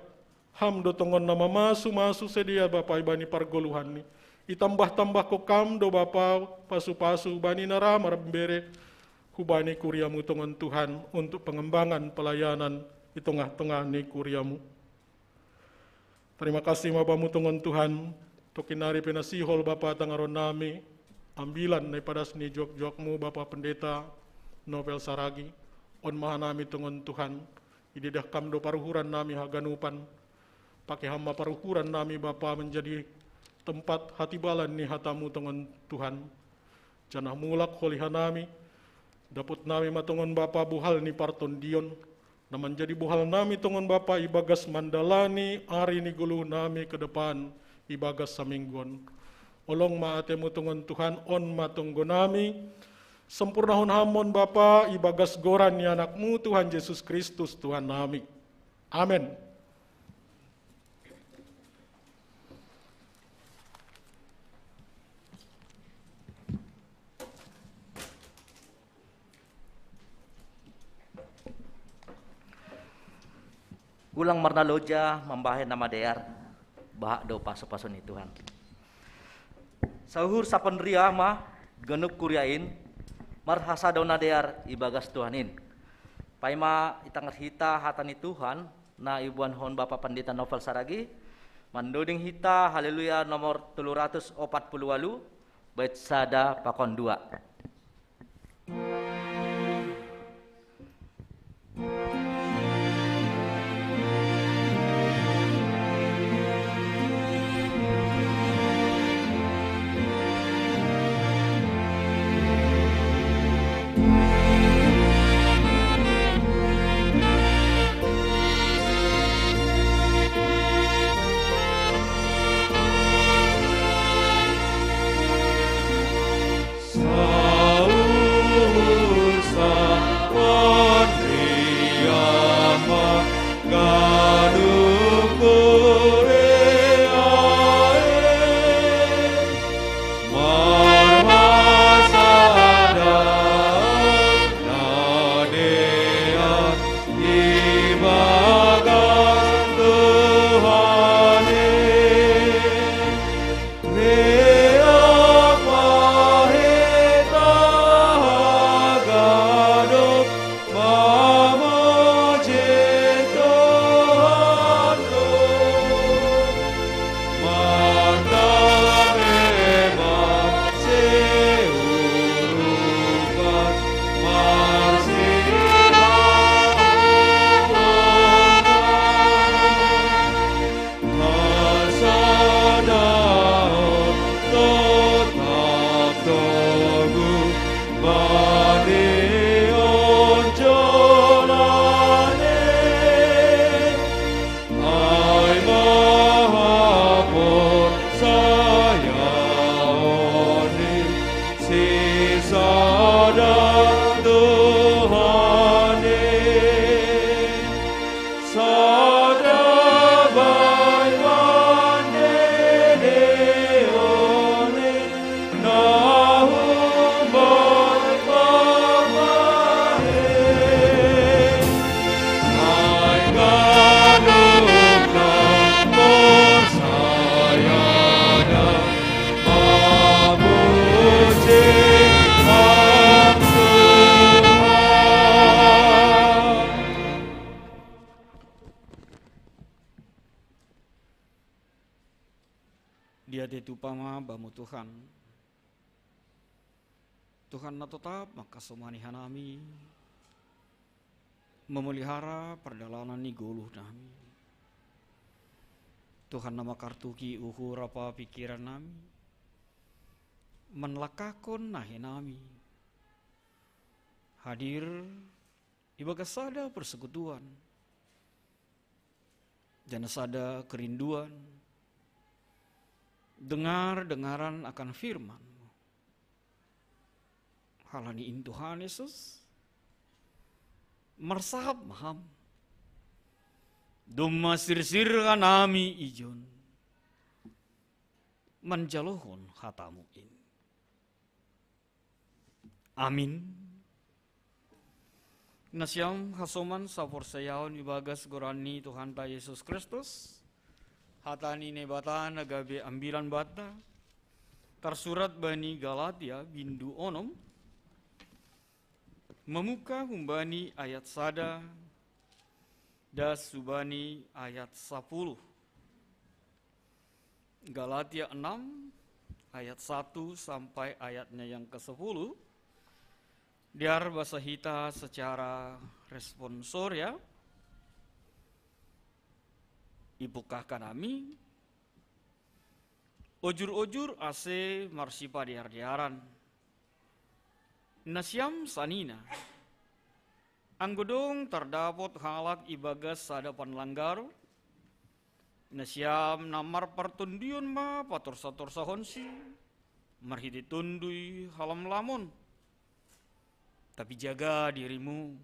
Ham do tongon na mamasu-masu sidea Bapa ibani pargoluhanni. Itambah-tambahkon Kam do Bapa pasu-pasu bani na ra mambere hubani kuria-Mu tongon Tuhan untuk pengembangan pelayanan i tongah-tongah ni kuria-Mu. Tarima kasih ma Bamu tongon Tuhan, tongkin nari pe na sihol Bapa tangaron nami, ambilan na ipadas ni juak-juak-Mu Bapa Pendeta Novel Saragi, on ma hanami tongon Tuhan, ididah Kam do paruhuran nami haganupan. Pake Ham ma paruhuran nami Bapa menjadi tempat hatibalan ni hata-Mu tongon Tuhan. Janah mulak holi hanami, dapot nami ma tongon Bapa buhal ni partondion, na manjadi buhal nami tongon Bapa ibagas mandalani ari ni goluh nami ke depan ibagas saminggu on. Olong ma ate-Mu tongon Tuhan, on ma tonggo nami, sempurnahon Ham on Bapa ibagas goran ni Anak-Mu Tuhan Jesus Kristus Tuhan nami. Amen. Ulang marnaloja mambahen na madear, bahat do pasu-pasu ni Tuhan. Sauhur sapandria ma ganup kuria in marhasada na dear ibagas Tuhan in. Paima itangkas hita hata ni Tuhan na iboanhon Bapa Pandita Novel Saragi, mandoding hita Haleluya nomor tolu ratus opat puluh walu, bait sada pakon dua. Ia tetu pama bamu Tuhan. Tuhan na totap mangkasomani hanami, memelihara pardalanan ni goluh nami. Tuhan na makartuki uhur rap pikiran nami, manlakahkon nahe nami. Hadir ibagas sada persekutuan, janah sada kerinduan, dengar-dengaran akan firman-Mu. Halani in Tuhan Yesus, marsahap ma Ham. Domma sirsir hanami ijon manjalohon hata-Mu in. Amin. Nasiam hasoman saporsayaon ibagas goran ni Tuhanta Yesus Kristus, hata ni Naibata na gabe ambilan banta, tarsurat bani Galatia bindu onom, mamungkah humbani ayat sada das hubani ayat sapuluh. Galatia enam ayat satu sampai ayatnya yang kesepuluh. Dear basa hita secara responsoria, ipungkah hanami, ojur-ojur ase marsipadear-dearan. Nasiam sanina, anggo dong tardapot halak ibagas sada panlanggaron, nasiam na marpartonduyon ma patorsa-torsahonsi marhitei Tonduy Halamlamon. Tapi jaga dirimu,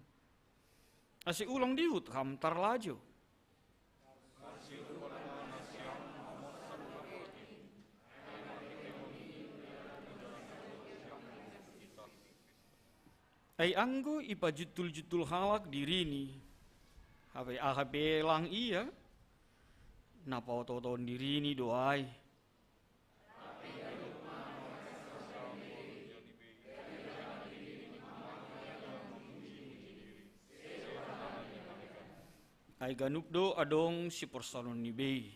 ase ulang dihut ham tarlajo. Ai anggo ipajuntul-juntul halak dirini, hape aha pe lang ia, na paoto-otoon dirini do ai. Ai ganup do adong siporsanon ni bei.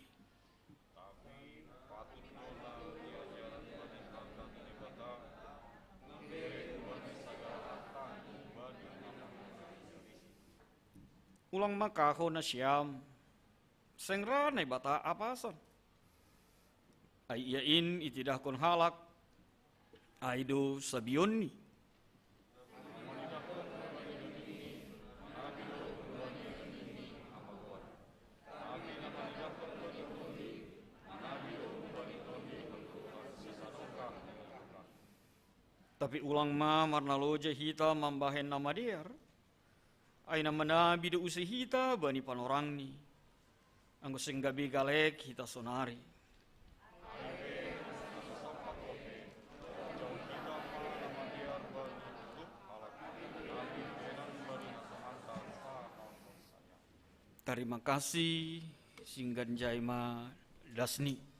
Ulang ma kaho nasiam, seng ra Naibata apasan. Ai ia in itidahkon halak, ai do sabionni. Tapi ulang ma marnaloja hita mambahen na madear, ai na manabi do use hita bani panorangni, anggo seng gabe galek hita sonari. Tarima kasih, singgan jai ma dasni.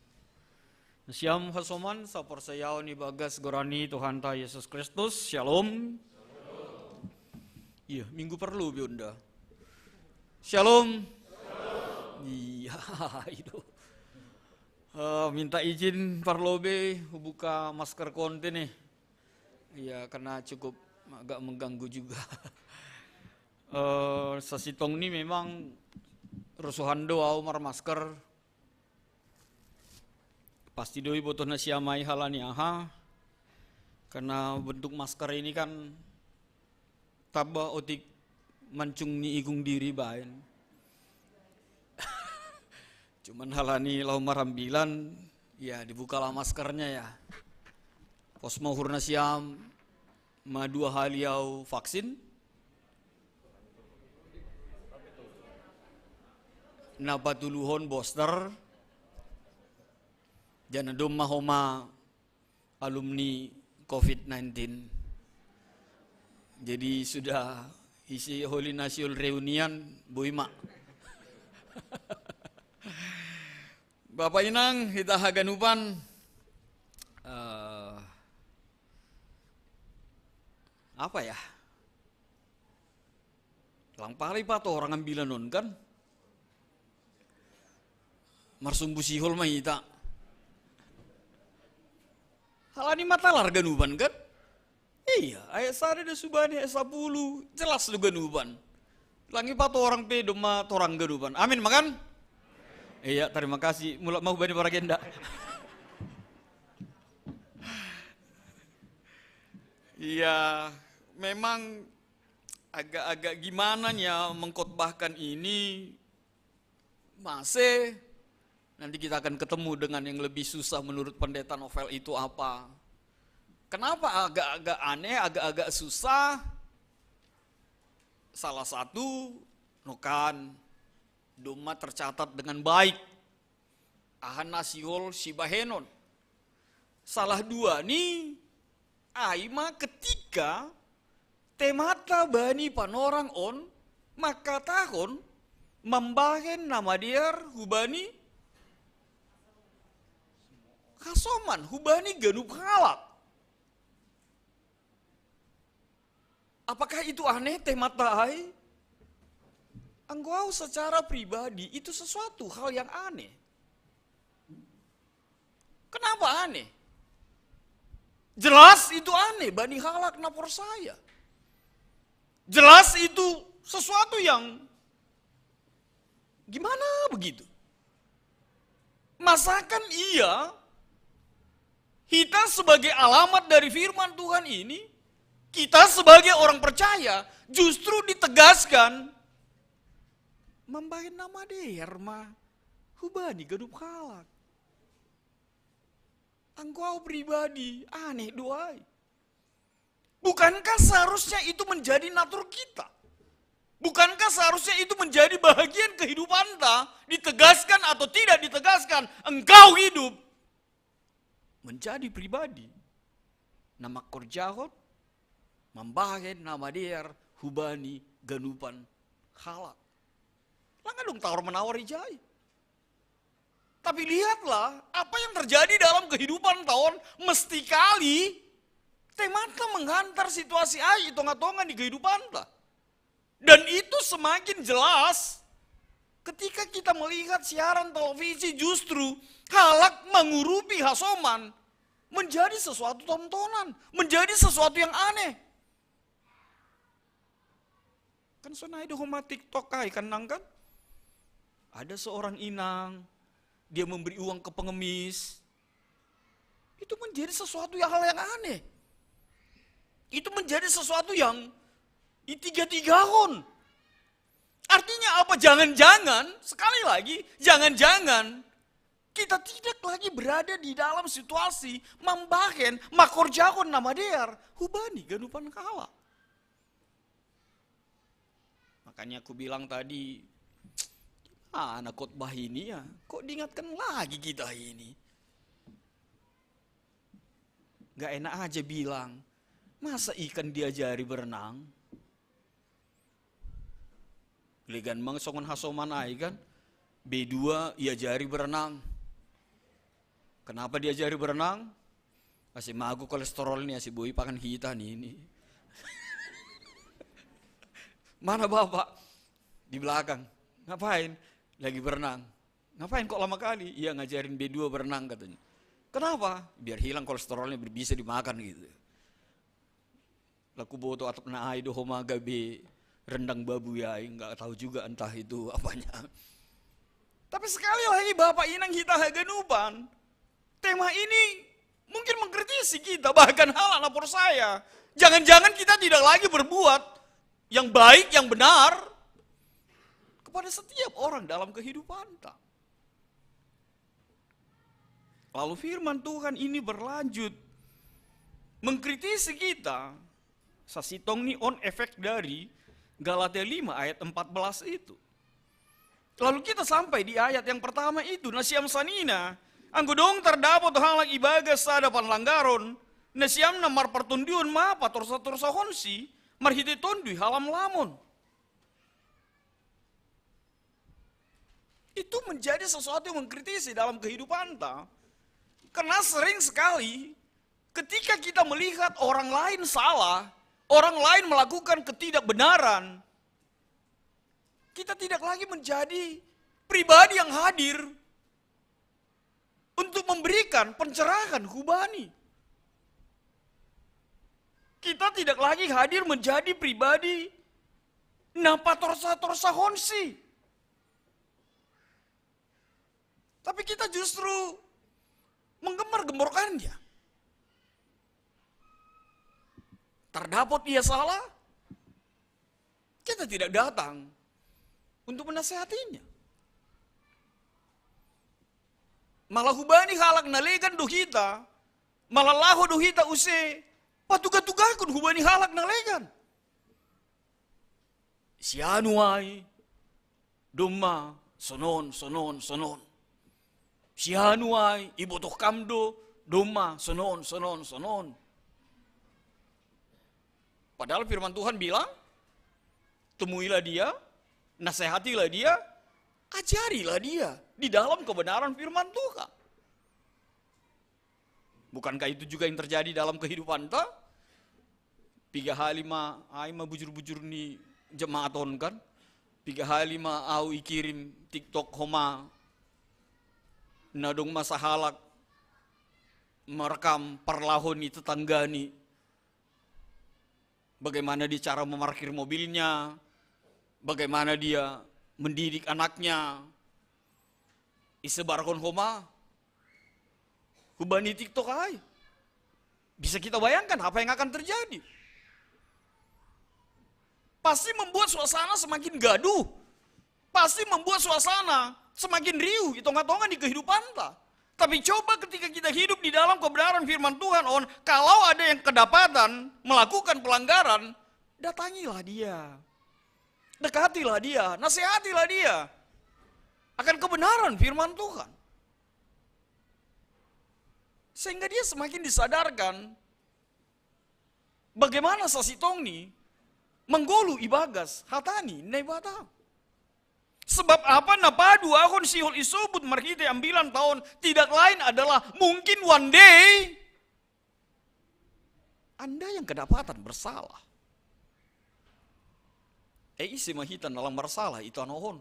Nasiam hasoman saporsayaon ibagas goran ni Tuhanta Yesus Kristus. Shalom. Iya, minggu parlobei onda. Shalom. Iya, itu. Eh, minta izin parlobei hubuka masker konten nih. Iya, karena cukup agak mengganggu juga. Eh, sasintong ni memang rusuhan do au marmasker. Pasti do ibotoh nasiam ai halani aha, karena bentuk masker ini kan tamba otik mancung ni ikung diri baen. Cuman halani laho marambilan, ya dibukalah maskernya ya. Pos ma uhur nasiam, ma dua hali au vaksin, na patoluhon booster, janah domma homa alumni covid nineteen. Jadi sudah isi Holy National Reunion, boi ma. Bapa inang hita haganupan, eh, apa ya? Lang pala ipatorang ambilan on kan? Marsumbu sihol ma hita. Hal ini matalar ganuban kan? Iya, ayat sada da subani ayat sapuluh, jelas tu ganuban. Langi pa torang pe domma torang ganuban. Amin makan? Iya, terima kasih. Mula mau bani para genda. Iya, memang agak-agak gimana ya mengkhotbahkan ini. Masih, nanti kita akan ketemu dengan yang lebih susah menurut pendeta novel itu apa. Kenapa agak-agak aneh, agak-agak susah? Salah satu, nokan, domma tercatat dengan baik. Aha na sihol sibahenon. Salah dua ni, ai ma ketika temata bani panorang on, maka tahon mambahen na madear hubani hasoman, hubani ganup halak. Apakah itu aneh, temata ai? Anggo au secara pribadi, itu sesuatu hal yang aneh. Kenapa aneh? Jelas itu aneh bani halak na porsaya. Jelas itu sesuatu yang gimana begitu? Masakan iya, kita sebagai alamat dari firman Tuhan ini, kita sebagai orang percaya justru ditegaskan mambahen na madear ma hubani ganup halak. Anggo au pribadi, aneh do ai. Bukankah seharusnya itu menjadi natur kita? Bukankah seharusnya itu menjadi bahagian kehidupanta, ditegaskan atau tidak ditegaskan, engkau hidup menjadi pribadi na mangkorjahon, mambahen na madear hubani ganupan halak. Langa dong tawar-menawar ijai. Tapi lihatlah apa yang terjadi dalam kehidupanta on, mesti kali temata menghantar situasi ai i tonga-tonga ni kehidupanta. Dan itu semakin jelas ketika kita melihat siaran televisi, justru halak mangurupi hasoman menjadi sesuatu tontonan, menjadi sesuatu yang aneh. Kan sonai do homa TikTok ai kan nang kan? Ada seorang inang, dia memberi uang ke pengemis. Itu menjadi sesuatu yang, hal yang aneh. Itu menjadi sesuatu yang itiga-tigahon. Artinya apa? Jangan-jangan, sekali lagi, jangan-jangan kita tidak lagi berada di dalam situasi mambahen, makorjahon na madear hubani ganupan halak. Makanya aku bilang tadi, mana khotbah ini ya? Kok diingatkan lagi kita ini? Gak enak aja bilang, masa ikan diajari berenang? Legan mang songon hasoman ai kan, B dua iajari berenang. Kenapa diajari berenang? Ase mago kolesterol ni, ase boi pakan hita ni ini. Mana bapak? Di belakang. Ngapain? Lagi berenang. Ngapain kok lama kali? Iya, ngajarin B dua berenang katanya. Kenapa? Biar hilang kolesterolnya, biar bisa dimakan gitu. Laku boto atap na ai do homa gabe rendang babu ya, nggak tahu juga entah itu apanya. Tapi sekali lagi bapak inang hita haganupan, tema ini mungkin mengkritisi kita, bahkan halak na porsaya. Jangan-jangan kita tidak lagi berbuat yang baik, yang benar kepada setiap orang dalam kehidupanta. Lalu firman Tuhan ini berlanjut mengkritisi kita. Sasintong ni on efek dari Galatia lima ayat empat belas itu. Lalu kita sampai di ayat yang pertama itu, nasiam sanina, anggo dong tardapot halak ibagas sada panlanggaron, nasiam na marpartonduyon ma patorsa-torsahonsi marhitei Tonduy Halamlamon. Itu menjadi sesuatu yang mengkritisi dalam kehidupanta. Karena sering sekali ketika kita melihat orang lain salah, orang lain melakukan ketidakbenaran, kita tidak lagi menjadi pribadi yang hadir untuk memberikan pencerahan hubani. Kita tidak lagi hadir menjadi pribadi na patorsa-torsa honsi. Tapi kita justru menggembar-gemborkan dia. Tardapot ia salah, kita tidak datang untuk menasehatinya. Malah hubani halak na legan do hita, malah laho do hita use patuga-tugakon hubani halak na legan. Si anu ai, domma sonon, sonon, sonon. Si anu ai, ibotoh kam do, domma sonon, sonon, sonon. Padahal firman Tuhan bilang, temuilah dia, nasihatilah dia, ajarilah dia di dalam kebenaran firman Tuhan. Bukankah itu juga yang terjadi dalam kehidupan ta? Piga hali ma, ai ma bujur-bujur ni jemaat on kan? Piga hali ma au ikirim TikTok homa. Na dong ma sahalak merekam parlahon ni tetanggani. Bagaimana dia cara memarkir mobilnya, bagaimana dia mendidik anaknya. Isebarkon homa hubani TikTok ai. Bisa kita bayangkan apa yang akan terjadi. Pasti membuat suasana semakin gaduh. Pasti membuat suasana semakin riuh di tengah-tengah di kehidupan ta. Tapi coba ketika kita hidup di dalam kebenaran firman Tuhan, on, kalau ada yang kedapatan melakukan pelanggaran, datangilah dia. Dekatilah dia, nasihatilah dia akan kebenaran firman Tuhan. Sehingga dia semakin disadarkan bagaimana sasintongni manggoluh ibagas hata ni Naibata. Sebab apa na paduahon sihol isobut marhite ambilan ta on tidak lain adalah mungkin one day Anda yang kedapatan bersalah. Eh, ise ma hita na lang marsalah i tanoh on?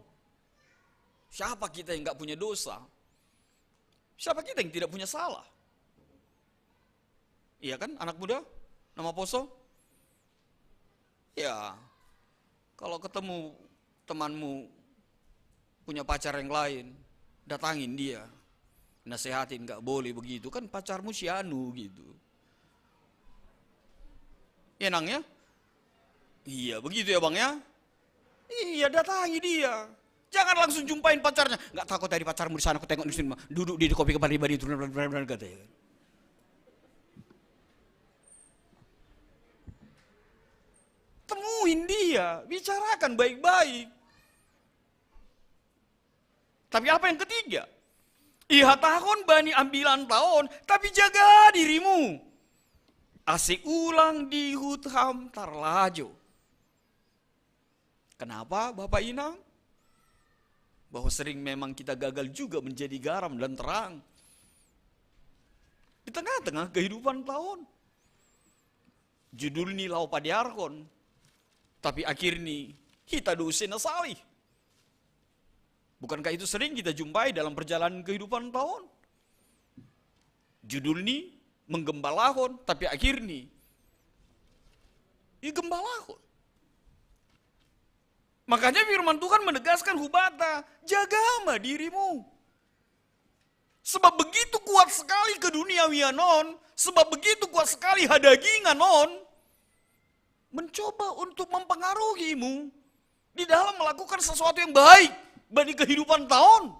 Siapa kita yang nggak punya dosa? Siapa kita yang tidak punya salah? Iya kan, anak muda? Na maposo? Ya, kalau ketemu temanmu punya pacar yang lain, datangin dia. Nasehatin, "Nggak boleh begitu, kan pacarmu si anu," gitu. Ya, Nang, ya? Iya, begitu ya, Bang, ya? Iya, datangi dia. Jangan langsung jumpain pacarnya. "Nggak takut tadi pacarmu di sana, aku tengok di sini, duduk di kopi kebari-bari itu," katanya. Temuin dia, bicarakan baik-baik. Tapi apa yang ketiga? Ihatahon bani ambilan ta on, tapi jaga dirimu. Ase ulang dihut ham tarlajo. Kenapa, Bapak Inang? Bahwa sering memang kita gagal juga menjadi garam dan terang di tengah-tengah kehidupan ta on. Judul ni laho padearhon, tapi akhir ni hita do use na salih. Bukankah itu sering kita jumpai dalam perjalanan kehidupan ta on? Judul ni menggembalahon, tapi akhir ni igembalaon. Makanya firman Tuhan menegaskan hubata, jaga ma dirimu. Sebab begitu kuat sekali keduniawian on, sebab begitu kuat sekali hadagingan on, mencoba untuk mempengaruhimu di dalam melakukan sesuatu yang baik bagi kehidupan ta on.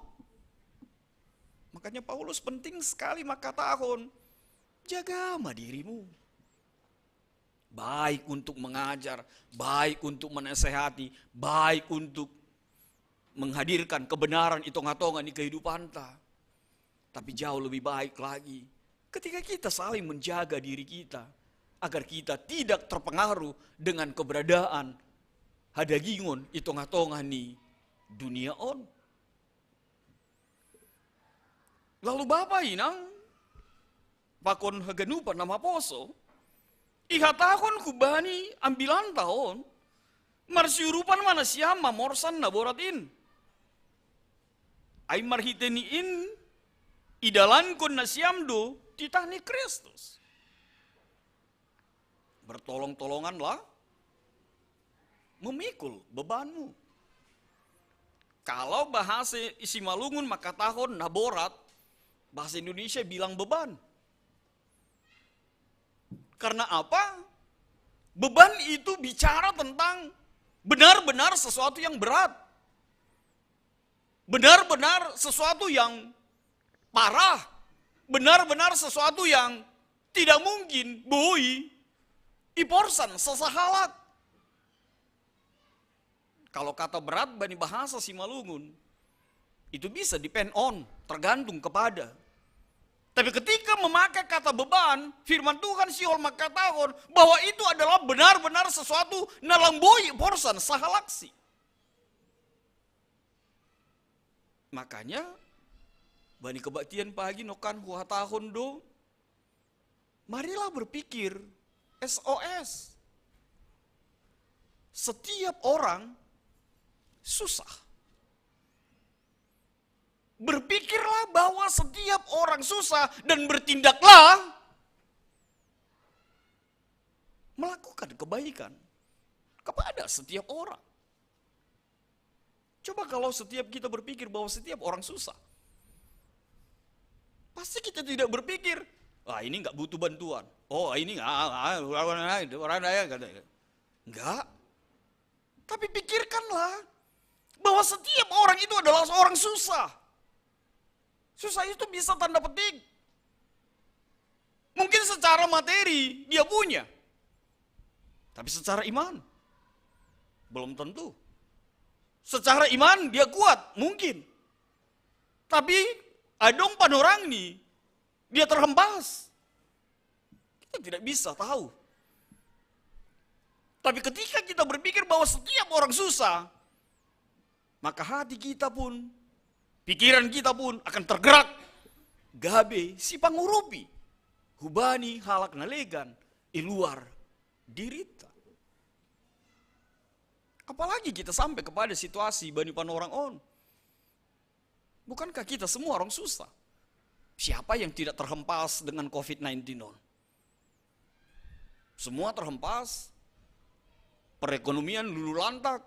Makanya Paulus penting sekali makatahon, jaga ma dirimu. Baik untuk mengajar, baik untuk menasehati, baik untuk menghadirkan kebenaran i tongah-tongah ni kehidupan ta. Tapi jauh lebih baik lagi ketika kita saling menjaga diri kita, agar kita tidak terpengaruh dengan keberadaan hadagingon i tongah-tongah ni dunia on. Lalu Bapa Inang, pakon haganupan na maposo, ihatahon hubani ambilan ta on, marsiurupan ma nasiam mamorsan na borat in. Ai marhite ni in, idalankon nasiam do titah ni Kristus. Bertolong-tolonganlah memikul bebanmu. Kalau bahasa Simalungun maka tahun naborat, bahasa Indonesia bilang beban. Karena apa? Beban itu bicara tentang benar-benar sesuatu yang berat. Benar-benar sesuatu yang parah. Benar-benar sesuatu yang tidak mungkin boi iporsan sesahalak. Kalau kata berat bani bahasa Simalungun, itu bisa depend on, tergantung kepada. Tapi ketika memakai kata beban, firman Tuhan sihol mengatakan bahwa itu adalah benar-benar sesuatu na lang boi iporsan sahalaksi. Makanya, bani kebaktian pagi no kan huhatahon do, marilah berpikir S O S. Setiap orang susah. Berpikirlah bahwa setiap orang susah dan bertindaklah melakukan kebaikan kepada setiap orang. Coba kalau setiap kita berpikir bahwa setiap orang susah, pasti kita tidak berpikir, "Ah, ini nggak butuh bantuan. Oh, ini nggak, ah, ah, orang, orang, orang, orang," nggak. Tapi pikirkanlah bahwa setiap orang itu adalah seorang susah. Susah itu bisa tanda petik. Mungkin secara materi dia punya, tapi secara iman belum tentu. Secara iman dia kuat, mungkin. Tapi adong panorang ni, dia terhempas. Kita tidak bisa tahu. Tapi ketika kita berpikir bahwa setiap orang susah, maka hati kita pun, pikiran kita pun akan tergerak. Gabe si pangurupi hubani halak na legan i luar dirita. Apalagi kita sampai kepada situasi bani panorang on. Bukankah kita semua orang susah? Siapa yang tidak terhempas dengan covid sembilan belas on? Semua terhempas. Perekonomian lulu lantak.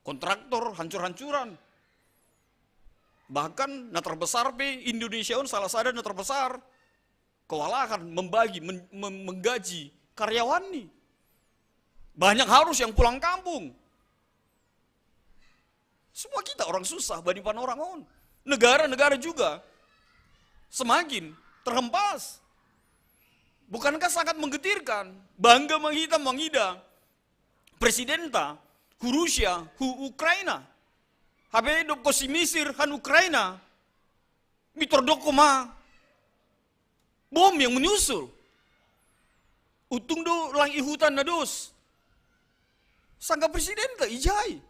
Kontraktor hancur-hancuran. Bahkan na terbesar pe Indonesia on salah sada na terbesar kewalahan membagi, men, mem, menggaji karyawan ni. Banyak harus yang pulang kampung. Semua kita orang susah bani panorang on. Negara-negara juga semakin terhempas. Bukankah sangat menggetirkan? Bangga ma hita mangida presidenta hu Rusia, hu Ukraina. Hape dob ko si Misir han Ukraina, mitordok ko ma bom yang menyusul. Utung do lang i hutan na dos. Sangka presidenta ijai.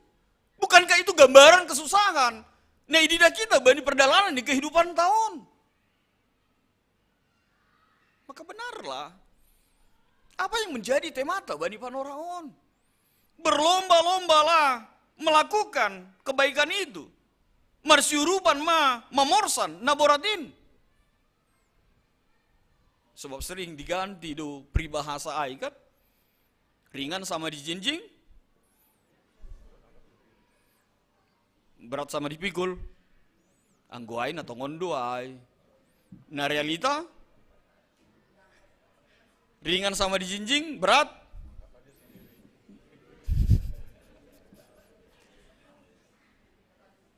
Bukankah itu gambaran kesusahan na idida kita bani perdalanan di kehidupan ta on? Maka benarlah apa yang menjadi temata bani panorang on. Berlomba-lombalah melakukan kebaikan itu. Marsiurupan ma mamorsan na borat in. Sebab sering diganti do peribahasa ai kan. Ringan sama dijinjing, berat sama dipikul. Anggo ai na tongon do ai. Na realita, ringan sama dijinjing, berat.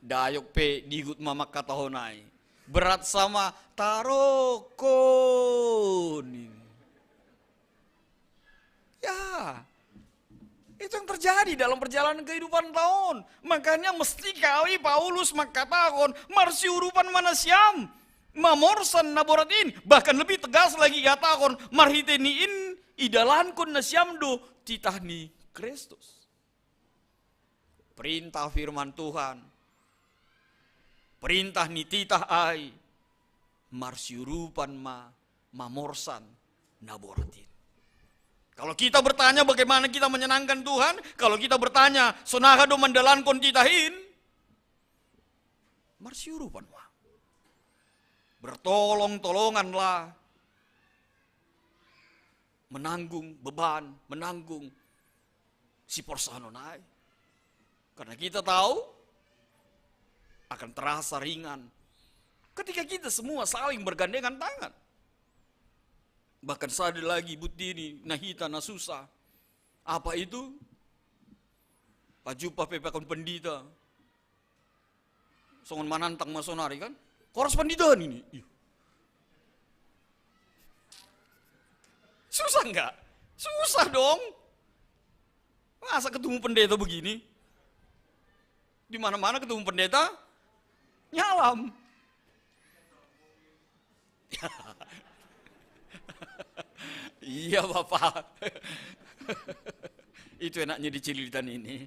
Dayok pe digut ma mangkatahon ai. Berat sama tarokon. Ya, itu yang terjadi dalam perjalanan kehidupan ta on. Makanya mesti kali Paulus mangkatahon, marsiurupan ma nasiam mamorsan na borat in. Bahkan lebih tegas lagi ikatahon, marhite ni in idalankon nasiam do titah ni Kristus. Perintah firman Tuhan, perintah ni titah ai, marsiurupan ma mamorsan na borat in. Kalau kita bertanya bagaimana kita menyenangkan Tuhan, kalau kita bertanya sonaha do mandalankon titah in, marsiurupan ma. Bertolong-tolonganlah menanggung beban, menanggung si porsanon ai. Karena kita tahu akan terasa ringan ketika kita semua saling bergandengan tangan. Bahkan sada lagi butini nahita na susah. Apa itu? Pajupa pe pakon pendita. Songon manantang masonari kan? Koras pandita ini. Iya. Susah nggak? Susah dong. Masa ketemu pendeta begini? Di mana-mana ketemu pendeta, nyalam. Iya, Bapak. Itu enaknya di Cililitan ini.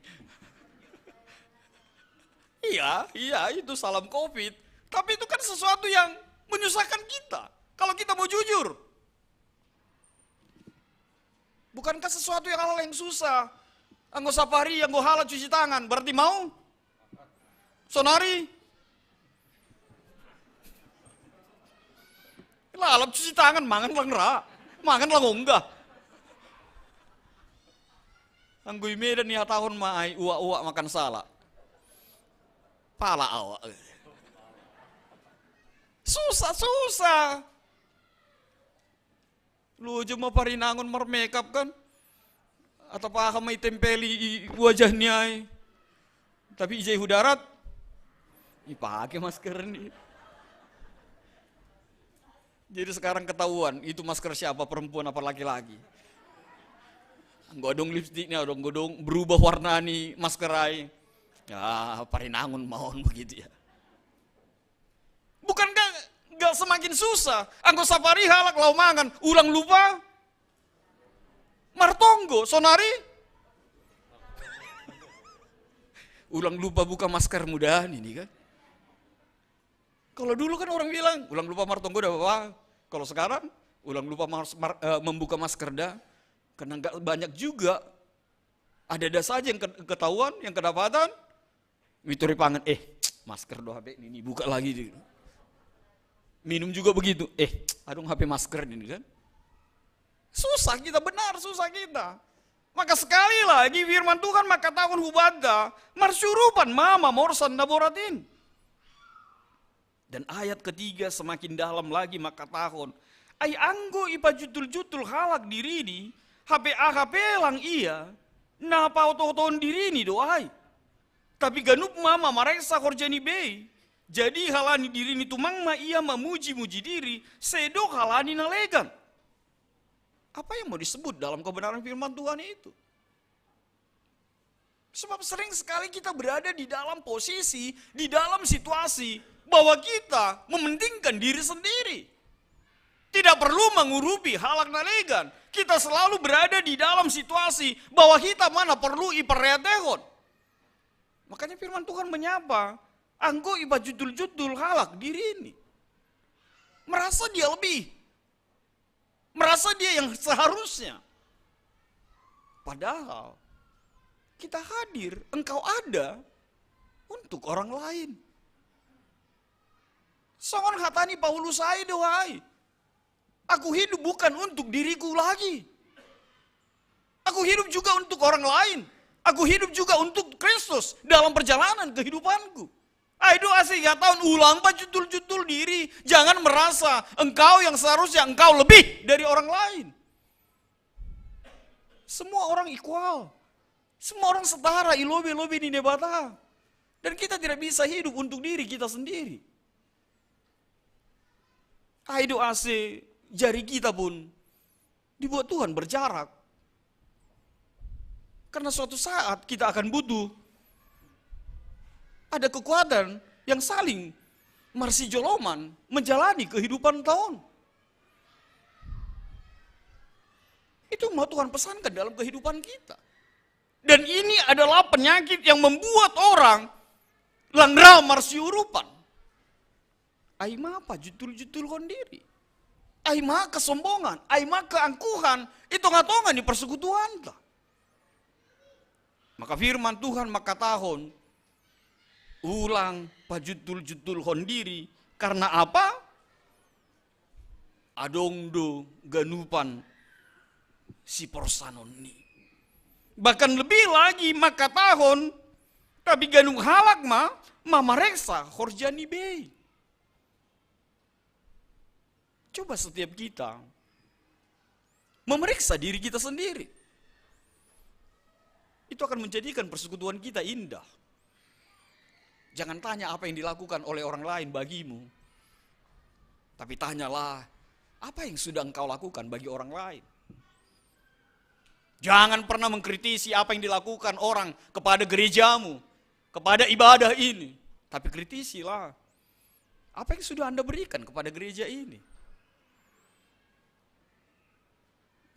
Iya, iya, itu salam covid. Tapi itu kan sesuatu yang menyusahkan kita. Kalau kita mau jujur. Bukankah sesuatu yang hal yang susah? Anggo sapari, anggo hala cuci tangan, berarti mau? Sonari? Lalap cuci tangan, mangan lang ra. Mangan lang ongga. Anggo i Medan ni hatahon ma ai uak-uak makan sala. Pala awak. Susah, susah. Lu aja ma parinangon marmekap kan? Atau paha ma itempeli i wajah ni ai. Tapi ijai hu darat, ipake masker ni. Jadi sekarang ketahuan itu masker siapa, perempuan apa laki-laki. Anggo adong lipstiknya, adong godong berubah warna ni masker ai. Ya, parinangon maon begitu ya. Bukankah nggak semakin susah? Anggo sapari halak laho mangan, ulang lupa martonggo, sonari ulang lupa buka masker mudahan ini kan. Kalau dulu kan orang bilang, ulang lupa martonggo dah, Bapak. Kalau sekarang, ulang lupa mas- mar- eh, membuka masker dah. Karena nggak banyak juga. Ada-ada saja yang ke- ketahuan, yang kedapatan. Mituri pangan, eh, masker do H P ini, ini buka lagi. Minum juga begitu, eh, adong H P masker ini kan. Susah kita, benar susah kita. Maka sekali lagi firman Tuhan maka tahun hubanta, marsurupan ma mamorsan na borat in. Dan ayat ketiga semakin dalam lagi maka tahun. Ai anggo ipajuntul-juntul halak dirini, H P A H P lang ia, na paoto-otoon dirini do ai. Tapi ganup ma mamareksa horja ni bei. Jadi halani dirini tumang ma ia mamuji-muji diri, sedok halani na legan. Apa yang mau disebut dalam kebenaran firman Tuhan itu? Sebab sering sekali kita berada di dalam posisi, di dalam situasi bahwa kita mementingkan diri sendiri. Tidak perlu mengurupi halak na legan. Kita selalu berada di dalam situasi bahwa kita mana perlu ipareatehon. Makanya firman Tuhan menyapa, anggo ipajuntul-juntul halak dirini. Merasa dia lebih. Merasa dia yang seharusnya. Padahal kita hadir, engkau ada untuk orang lain. Songon hata ni Paulus ai do ai. Aku hidup bukan untuk diriku lagi. Aku hidup juga untuk orang lain. Aku hidup juga untuk Kristus dalam perjalanan kehidupanku. Ai do asa ihatahon ulang pajuntul-juntul diri. Jangan merasa engkau yang seharusnya engkau lebih dari orang lain. Semua orang equal. Semua orang setara i lobei-lobei ni Debata. Dan kita tidak bisa hidup untuk diri kita sendiri. Ai do asa jari kita pun dibuat Tuhan berjarak. Karena suatu saat kita akan butuh ada kekuatan yang saling marsijoloman menjalani kehidupan ta on. Itu mau Tuhan pesankan dalam kehidupan kita. Dan ini adalah penyakit yang membuat orang lang ra marsiurupan. Ai ma pajuntul-juntulhon diri. Ai ma kesombongan, ai ma keangkuhan, i tonga-tonga ni persekutuanta. Maka firman Tuhan mangkatahon, ulang pajuntul-juntulhon diri. Karena apa? Adong do ganupan si porsanonni. Bahkan lebih lagi, maka tahun, tapi ganung halak ma, mamareksa horjani bei. Coba setiap kita memeriksa diri kita sendiri. Itu akan menjadikan persekutuan kita indah. Jangan tanya apa yang dilakukan oleh orang lain bagimu, tapi tanyalah apa yang sudah engkau lakukan bagi orang lain. Jangan pernah mengkritisi apa yang dilakukan orang kepada gerejamu, kepada ibadah ini, tapi kritisilah apa yang sudah Anda berikan kepada gereja ini.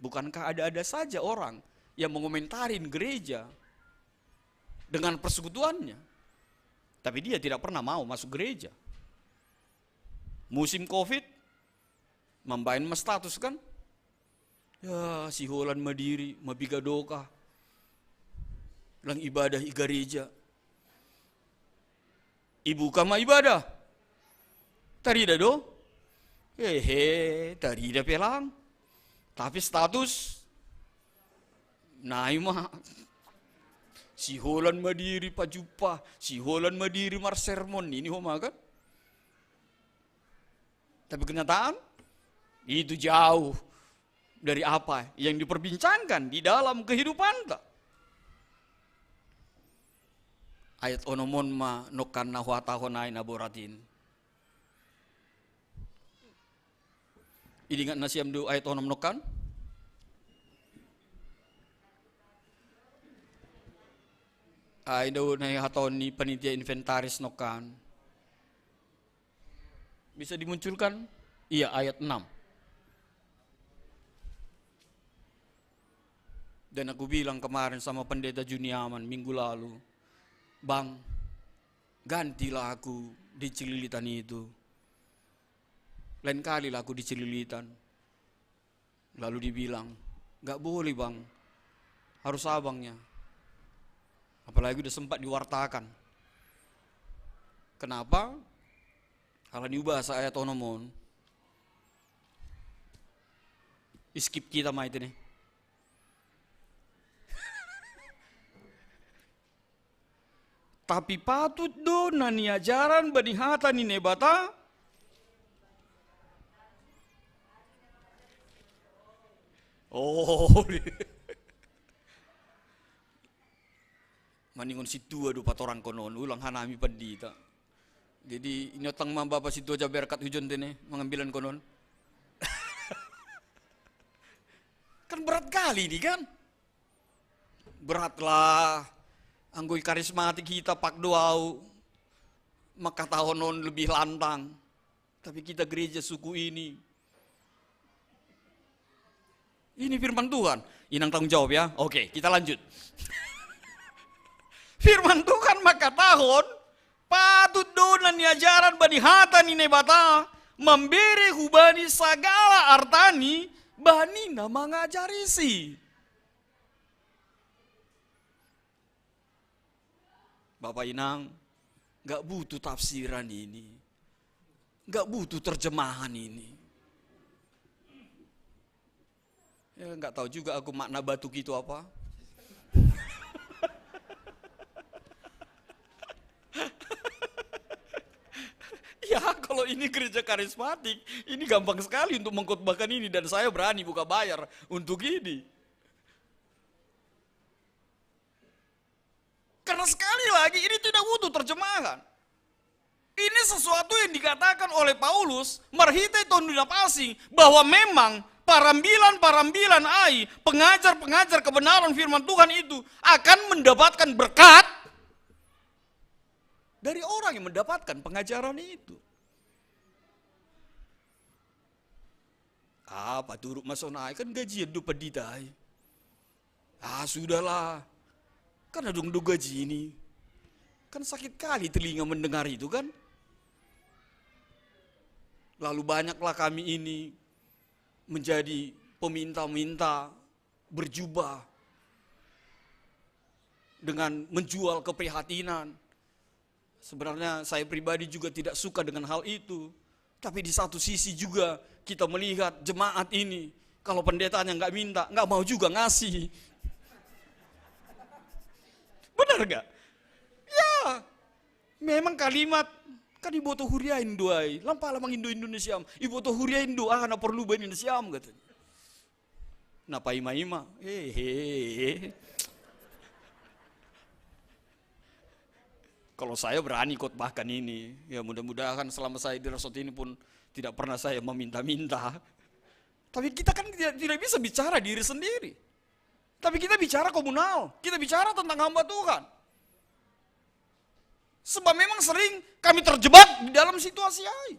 Bukankah ada-ada saja orang yang mengomentarin gereja dengan persekutuannya, tapi dia tidak pernah mau masuk gereja? Musim covid, mambaen ma status kan? Ya, si Holland madiri, mabiga doka. Lang ibadah i gereja. Ibuka ma ibadah. Tarida do? Hehe, tarida pe lang. Tapi status nai ma. Si Holland madiri pajumpa, si Holland madiri marsermon, ini ho ma kan? Tapi kenyataan itu jauh dari apa yang diperbincangkan di dalam kehidupan ta. Ayat onomon ma nongkan na huhatahon ai na borat in. Idingat nasiam do ayat onom nongkan? Ai do na hatahon ni panitia inventaris nongkan. Bisa dimunculkan? Iya, ayat enam. Dan aku bilang kemarin sama pendeta Juniaman minggu lalu, "Bang, gantilah aku di celilitan itu." Lain kali lah aku di celilitan. Lalu dibilang, "Gak boleh, Bang, harus abangnya." Apalagi udah sempat diwartakan. Kenapa? Kalau diubah saya tonomon, skip kita ma itu nih. Tapi patut do na niajaran bani hata ni Naibata? Oh. Maningon situa do patorang konon, ulang hanami pandita. Jadi inotang ma bapa situa ja berkat hujon tene, mengambilan konon. Kan berat kali ini kan? Beratlah. Anggoi karismatik kita pak doau. Maka tahonon lebih lantang. Tapi kita gereja suku ini. Ini firman Tuhan. Inang tanggung jawab ya. Oke, kita lanjut. Firman Tuhan maka tahun patut do na niajaran bani hata ni Naibata, mambere hubani sagala artani bani na mangajarisi. Bapak Inang, gak butuh tafsiran ini. Gak butuh terjemahan ini. Ya, gak tahu juga aku makna batuk itu apa. Ya, kalau ini gereja karismatik, ini gampang sekali untuk mengkhotbahkan ini dan saya berani buka bayar untuk ini. Karena sekali lagi ini tidak butuh terjemahan. Ini sesuatu yang dikatakan oleh Paulus, marhitei Tondi Napasing, bahwa memang parambilan-parambilan ai, pengajar-pengajar kebenaran firman Tuhan itu akan mendapatkan berkat dari orang yang mendapatkan pengajaran itu. Apa turut masuk naik kan gaji do pandita ai. Ah, sudahlah. Kan adong do gaji ini. Kan sakit kali telinga mendengar itu kan. Lalu banyaklah kami ini menjadi peminta-minta berjubah dengan menjual keprihatinan. Sebenarnya saya pribadi juga tidak suka dengan hal itu. Tapi di satu sisi juga kita melihat jemaat ini Kalau pendetanya nggak minta, nggak mau juga ngasih. Benar nggak? Ya, memang kalimat, "Kan iboto huriain doai, lampa lamang indo Indonesia, iboto huriain doa, na perlu ba Indonesia," katanya. Napa ima-ima? Hehe. Kalau saya berani khotbahkan ini, ya, mudah-mudahan selama saya di resort ini pun tidak pernah saya meminta-minta. Tapi kita kan tidak, tidak bisa bicara diri sendiri. Tapi kita bicara komunal, kita bicara tentang hamba Tuhan. Sebab memang sering kami terjebak di dalam situasi ai.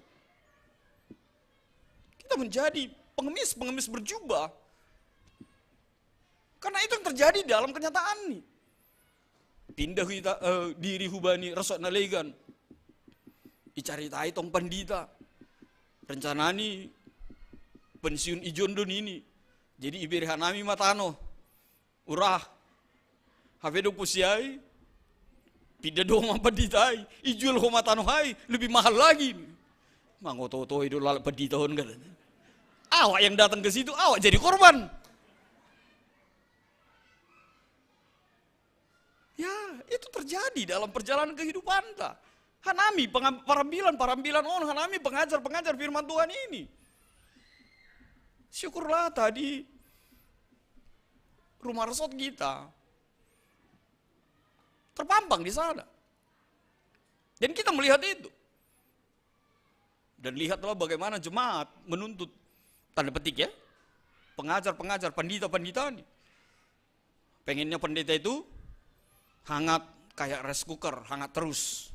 Kita menjadi pengemis, pengemis berjubah. Karena itu yang terjadi dalam kenyataan nih. Pindah kita, eh, diri hubani resort na legan. Icaritai tong pandita. Rencana ni pensiun ijondo ni ini. Jadi iberi hanami ma tano. Urah. Hape do pusiai. Pindah do ma pandita ai. Ijual ho ma tano ai. Lebih mahal lagi. Mangoto-oto do lala pandita on, katanya. Awak yang datang ke situ, awak jadi korban. Ya, itu terjadi dalam perjalanan kehidupan ta. Hanami pengam-, parambilan, parambilan on, hanami pengajar, pengajar firman Tuhan ini. Syukurlah tadi rumah resort kita terpampang di sana. Dan kita melihat itu. Dan lihatlah bagaimana jemaat menuntut, tanda petik ya, pengajar-pengajar, pandita-pandita ini. Pengennya pendeta itu hangat kayak rice cooker, hangat terus.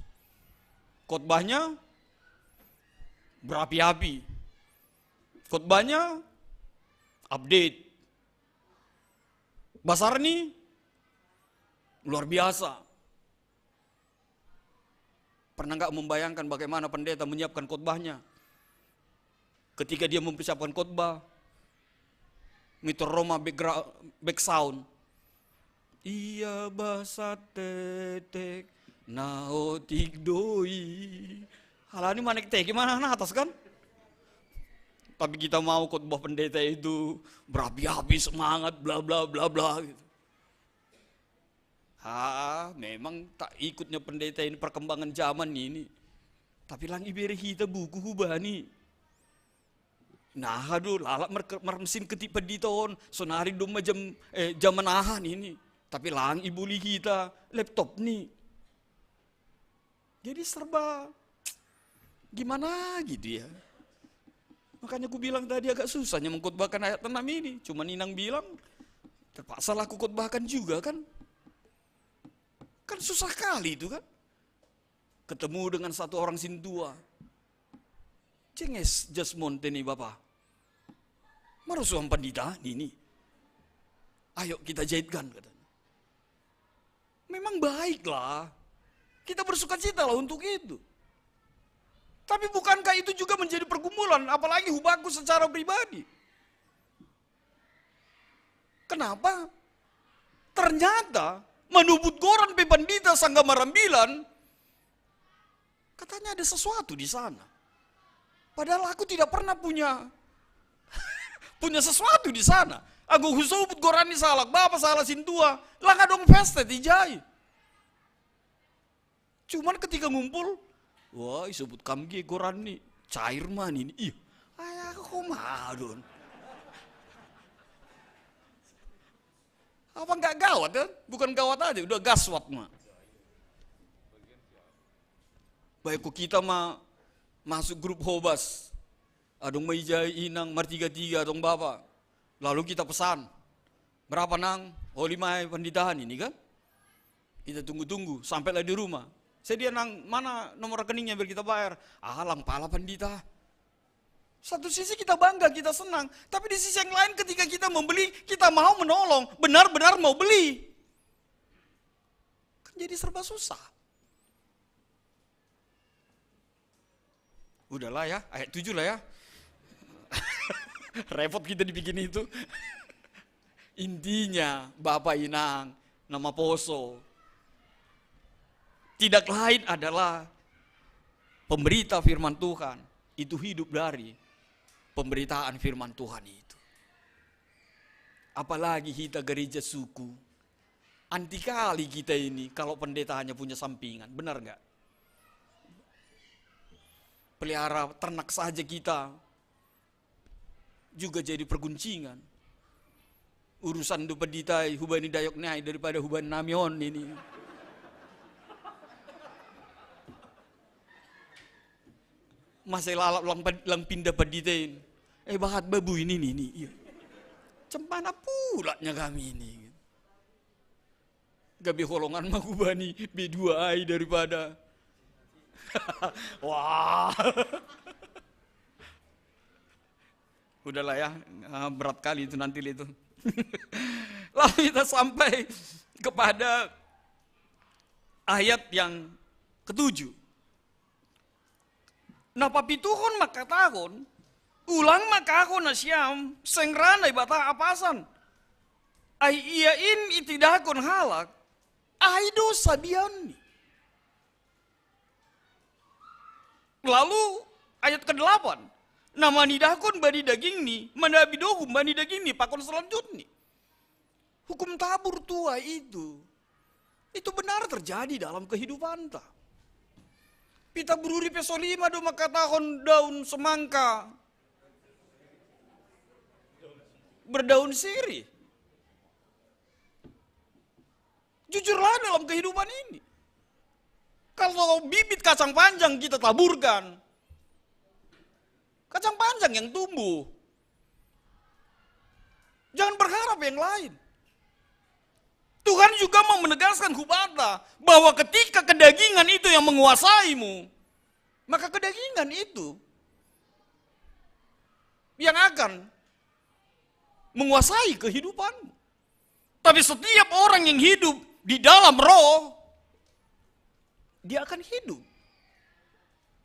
Khotbahnya berapi-api. Khotbahnya update. Basar nih luar biasa. Pernah nggak membayangkan bagaimana pendeta menyiapkan khotbahnya? Ketika dia mempersiapkan khotbah, mitor roma backgra-, back sound. Ia basa tetek naotik doi. Halani manek teki mana na atas kan? Tapi kita mau khotbah pendeta itu berapi-api semangat, bla bla bla bla gitu. Ah, memang tak ikutnya pendeta ini perkembangan zaman ini. Tapi lang iberi hita buku hubani. Nah, aduh, lalap mer-, mer-, mesin ketik pediton, sonari doma jam, eh, zaman ahan ini. Tapi lang ibuli hita laptop nih. Jadi serba gimana gitu ya. Makanya aku bilang tadi agak susahnya mengkhotbahkan ayat enam ini. Cuma Ninang bilang, terpaksa lah aku khotbahkan juga kan. Kan susah kali itu kan. Ketemu dengan satu orang sintua. Cenges just monteni Bapa. Marusuhan pandita ini. Ayo kita jahitkan, katanya. Memang baiklah. Kita bersuka cita lah untuk itu. Tapi bukankah itu juga menjadi pergumulan, apalagi hubaku secara pribadi? Kenapa? Ternyata menubut goran pe pandita sangga marambilan, katanya ada sesuatu di sana. Padahal aku tidak pernah punya punya sesuatu di sana. Aku husubut goran ni salak bapa, salak sintua, langa dong festa tijai. Cuman ketika ngumpul, wah, isubut kamge goran ni, cair man ini. Ih, ayah aku koma don. Apa nggak gawat kan? Bukan gawat aja, udah gaswat mah. Baik ku kita mah masuk grup hobas. Adong mai jai inang martiga-tiga adong bapa. Lalu kita pesan. Berapa nang? Oh, lima ya, penditahan ini kan? Kita tunggu-tunggu, sampailah di rumah. Saya dia nang, mana nomor rekeningnya biar kita bayar? Ah, lang pala pandita. Satu sisi kita bangga, kita senang. Tapi di sisi yang lain ketika kita membeli, kita mau menolong. Benar-benar mau beli. Kan jadi serba susah. Udahlah ya, ayat tujuh lah ya. Repot kita dibikin itu. Intinya, Bapak Inang, nama poso. Tidak lain adalah pemberita firman Tuhan. Itu hidup dari pemberitaan firman Tuhan itu. Apalagi kita gereja suku. Anti kali kita ini kalau pendetanya punya sampingan, benar nggak? Pelihara ternak saja kita juga jadi perguncingan. Urusan du peditai hubani dayok nai daripada hubani namion ini. Masih lalap lang, lang pindah peditain. Eh, bahat babu ini nih, nih. Iya. Cemana pulanya kami ini. Gabe holongan mah hubani B dua ai daripada. Wah. Udahlah ya, ah, berat kali itu nanti itu. Lalu kita sampai kepada ayat yang ketujuh. Nah, papituhon makatahon, ulang makahon na siam, seng ra Naibata apasan. Ai ia in itidahkon halak, ai do sabianni. Lalu ayat kedelapan, na manidahkon bani dagingni, manabi do humbani dagingni, pakon selanjutni. Hukum tabur tua itu, itu benar terjadi dalam kehidupanta. Pita Bruri peso lima do makatahon daun semangka berdaun sirih. Jujurlah dalam kehidupan ini. Kalau bibit kacang panjang kita taburkan, kacang panjang yang tumbuh. Jangan berharap yang lain. Tuhan juga mau menegaskan hubata bahwa ketika kedagingan itu yang menguasaimu, maka kedagingan itu yang akan menguasai kehidupanmu. Tapi setiap orang yang hidup di dalam roh, dia akan hidup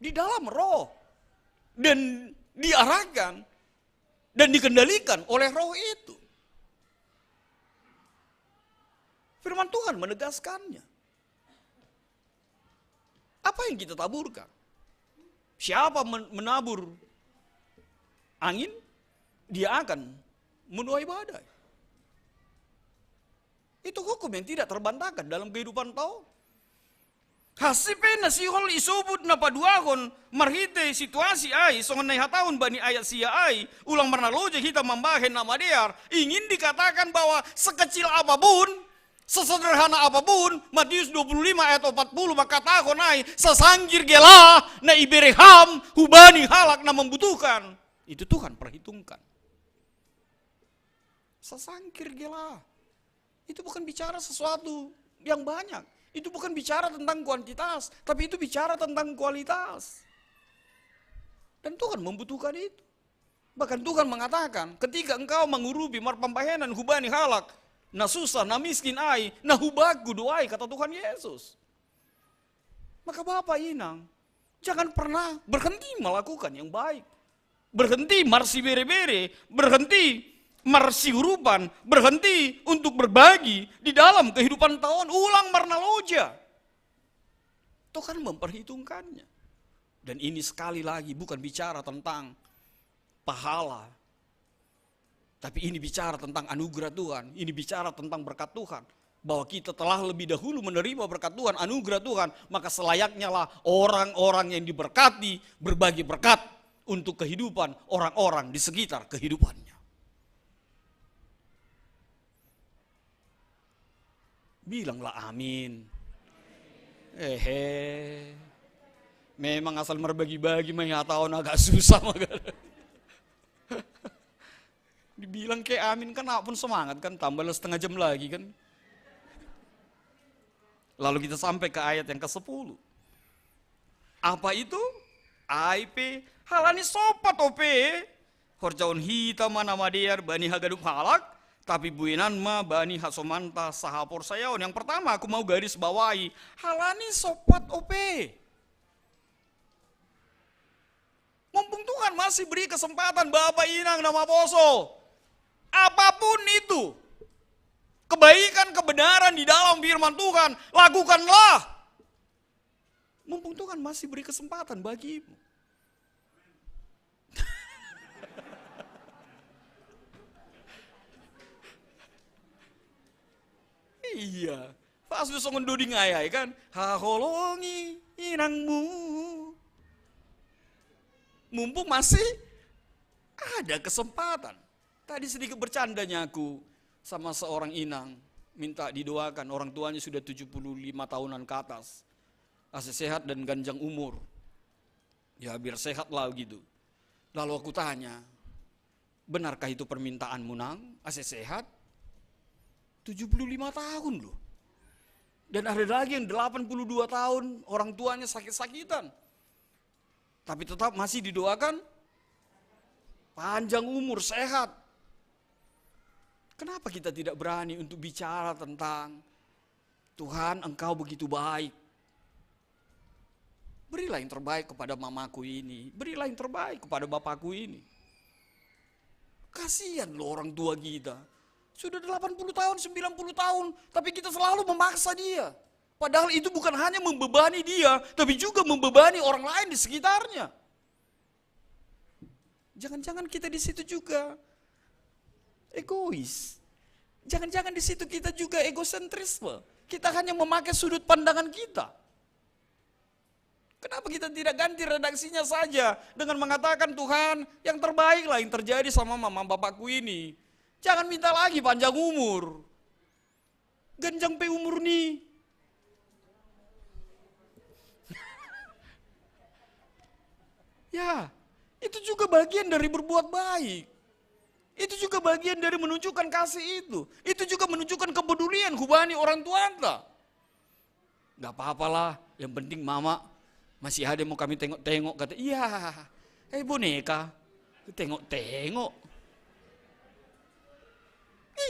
di dalam roh dan diarahkan dan dikendalikan oleh roh itu. Firman Tuhan menegaskannya. Apa yang kita taburkan? Siapa men-, menabur angin, dia akan menuai badai. Itu hukum yang tidak terbantahkan dalam kehidupan tau. Hasipe na sihol isobut na paduahon marhite situasi ai, songon na ihatahon bani ayat sia ai, ulang marnaloja hita mambahen na madear, ingin dikatakan bahwa sekecil apapun, sesederhana apapun, Matius dua puluh lima ayat empat puluh, makatahon ai, sasangkir gela na ibere ham hubani halak na membutuhkan. Itu Tuhan perhitungkan. Sasangkir gela. Itu bukan bicara sesuatu yang banyak. Itu bukan bicara tentang kuantitas, tapi itu bicara tentang kualitas. Dan Tuhan membutuhkan itu. Bahkan Tuhan mengatakan, ketika engkau mengurupi marpambahenan hubani halak, na susah, na miskin ai, na hubaku do ai, kata Tuhan Yesus. Maka Bapak Inang, jangan pernah berhenti melakukan yang baik. Berhenti marsibere-bere, berhenti marsiurupan, berhenti untuk berbagi di dalam kehidupan taon, ulang marnaloja. Tuhan memperhitungkannya. Dan ini sekali lagi bukan bicara tentang pahala, tapi ini bicara tentang anugerah Tuhan, ini bicara tentang berkat Tuhan. Bahwa kita telah lebih dahulu menerima berkat Tuhan, anugerah Tuhan, maka selayaknyalah orang-orang yang diberkati berbagi berkat untuk kehidupan orang-orang di sekitar kehidupannya. Bilanglah amin. Ehe. Memang asal marbagi-bagi mah ya tahu agak susah mah. Dibilang kayak amin kan, apun semangat kan, tambah setengah jam lagi kan. Lalu kita sampai ke ayat yang ke sepuluh. Apa itu? Ai pe, halani sopat ope, horjaon hita ma na madear bani haganup halak, tapi buenan ma bani hasomanta sahaporsayaon. Yang pertama aku mau garis bawahi, halani sopat ope. Mumpung Tuhan masih beri kesempatan Bapak Inang na maposo, apapun itu, kebaikan, kebenaran di dalam firman Tuhan, lakukanlah. Mumpung Tuhan masih beri kesempatan bagimu. Iya. Pas lu songon doding ayai kan, haholongi inangmu. Mumpung masih ada kesempatan. Tadi sedikit bercandanya aku sama seorang inang, minta didoakan, orang tuanya sudah tujuh puluh lima tahunan ke atas. Ase sehat dan ganjang umur. Ya, biar sehat lah gitu. Lalu aku tanya, "Benarkah itu permintaanmu, Nang? Ase sehat?" Tujuh puluh lima tahun loh. Dan ada lagi yang delapan puluh dua tahun, orang tuanya sakit-sakitan. Tapi tetap masih didoakan panjang umur, sehat. Kenapa kita tidak berani untuk bicara tentang, "Tuhan, Engkau begitu baik. Berilah yang terbaik kepada mamaku ini. Berilah yang terbaik kepada bapakku ini." Kasihan loh orang tua kita. Sudah delapan puluh tahun, sembilan puluh tahun, tapi kita selalu memaksa dia. Padahal itu bukan hanya membebani dia, tapi juga membebani orang lain di sekitarnya. Jangan-jangan kita di situ juga egois. Jangan-jangan di situ kita juga egosentrisme. Kita hanya memakai sudut pandangan kita. Kenapa kita tidak ganti redaksinya saja dengan mengatakan, "Tuhan, yang terbaiklah yang terjadi sama mama bapakku ini. Jangan minta lagi panjang umur. Ganjang pe umur ni." Ya, itu juga bagian dari berbuat baik. Itu juga bagian dari menunjukkan kasih itu. Itu juga menunjukkan kepedulian hubani orang tuanta. "Nggak apa-apalah, yang penting mama masih ada mau kami tengok-tengok," kata. Iya, eh, boneka, tengok-tengok.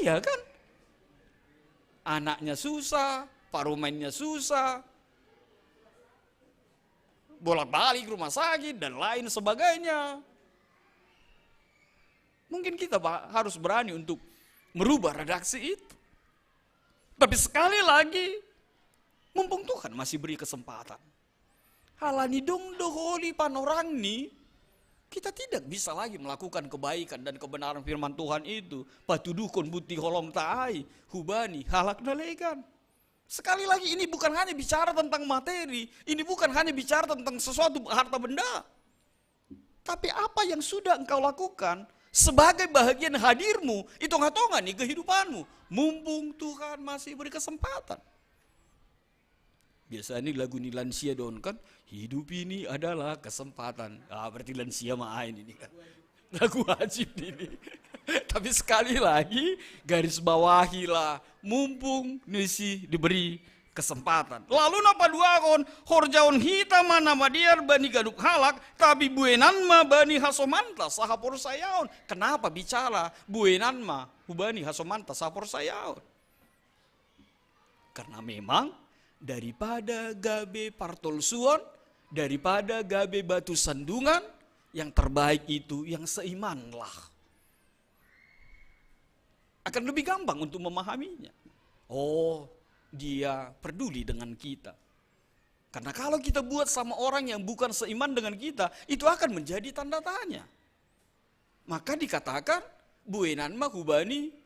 Iya kan? Anaknya susah, paruh mainnya susah, bolak-balik rumah sakit dan lain sebagainya. Mungkin kita harus berani untuk merubah redaksi itu. Tapi sekali lagi, mumpung Tuhan masih beri kesempatan, halani dong doholi panorang ni, kita tidak bisa lagi melakukan kebaikan dan kebenaran firman Tuhan itu. Patuduhkon buti holong taai hubani halak na legan. Sekali lagi, ini bukan hanya bicara tentang materi, ini bukan hanya bicara tentang sesuatu harta benda. Tapi apa yang sudah engkau lakukan sebagai bahagian hadirmu, itu ngatongan nih kehidupanmu. Mumpung Tuhan masih beri kesempatan. Biasanya lagu ni lansia don kan, "Hidup ini adalah kesempatan." Ah, berarti lansia mah ain ini kan. Lagu wajib ini. Tapi sekali lagi, garis bawahilah, mumpung nisi diberi kesempatan. Lalu na paduahon, horjaon hita ma na madear bani ganup halak, tapi buenan ma bani hasomanta sahaporsayaon. Kenapa bicara buenan ma hubani hasomanta sahaporsayaon? Karena memang daripada gabe partolsuon, daripada gabe batu sandungan, yang terbaik itu yang seimanlah. Akan lebih gampang untuk memahaminya. Oh, dia peduli dengan kita. Karena kalau kita buat sama orang yang bukan seiman dengan kita, itu akan menjadi tanda tanya. Maka dikatakan, buenan ma hubani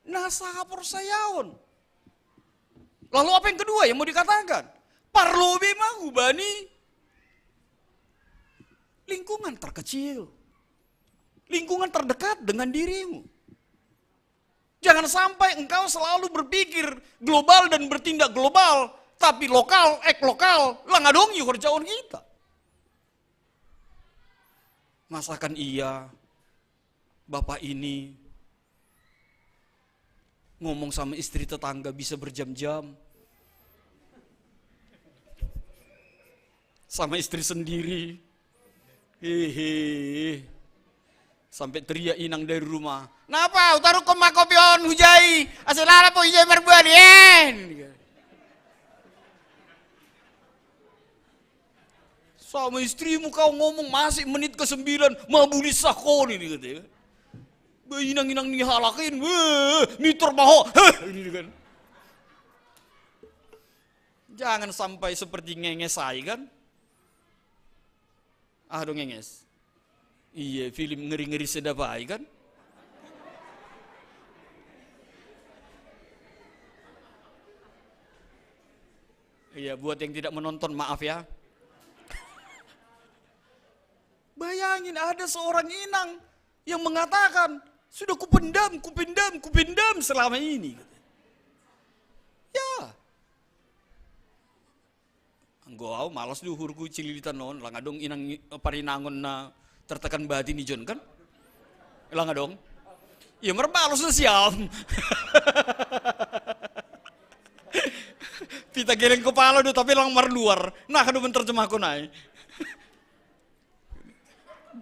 na sahaporsayaon. Lalu apa yang kedua yang mau dikatakan? Parlobe ma hubani lingkungan terkecil, lingkungan terdekat dengan dirimu. Jangan sampai engkau selalu berpikir global dan bertindak global, tapi lokal, ek lokal, lang adong i horjaon hita. Masakan iya, bapak ini ngomong sama istri tetangga bisa berjam-jam. Sama istri sendiri. Hehe. Sampai teriak inang dari rumah, "Napa? Utarukkon ma kopi on hujai, ase lalap hujai marbualian." Sama istrimu kau ngomong masih menit ke sembilan, "Mabulissa ho ni," katanya. Be inang-inang ni halak in, "Weh, mitor ma ho," heh, ini kan. Jangan sampai seperti ngenges ai kan. Ah, dong ngenges. Iya, film ngeri-ngeri sedap ai kan. Ya, buat yang tidak menonton, maaf ya. Bayangin, ada seorang inang yang mengatakan, "Sudah kupendam, kupendam, kupendam selama ini." Ya. Anggo au malas do uhurku cililitan on, lang adong inang, eh, parinangon na tertekan batin ijon kan? Lang adong. Ya, marbalos na siam. Pita geleng kepala do, tapi lang marluar. Nah, kado menerjemahkon ai.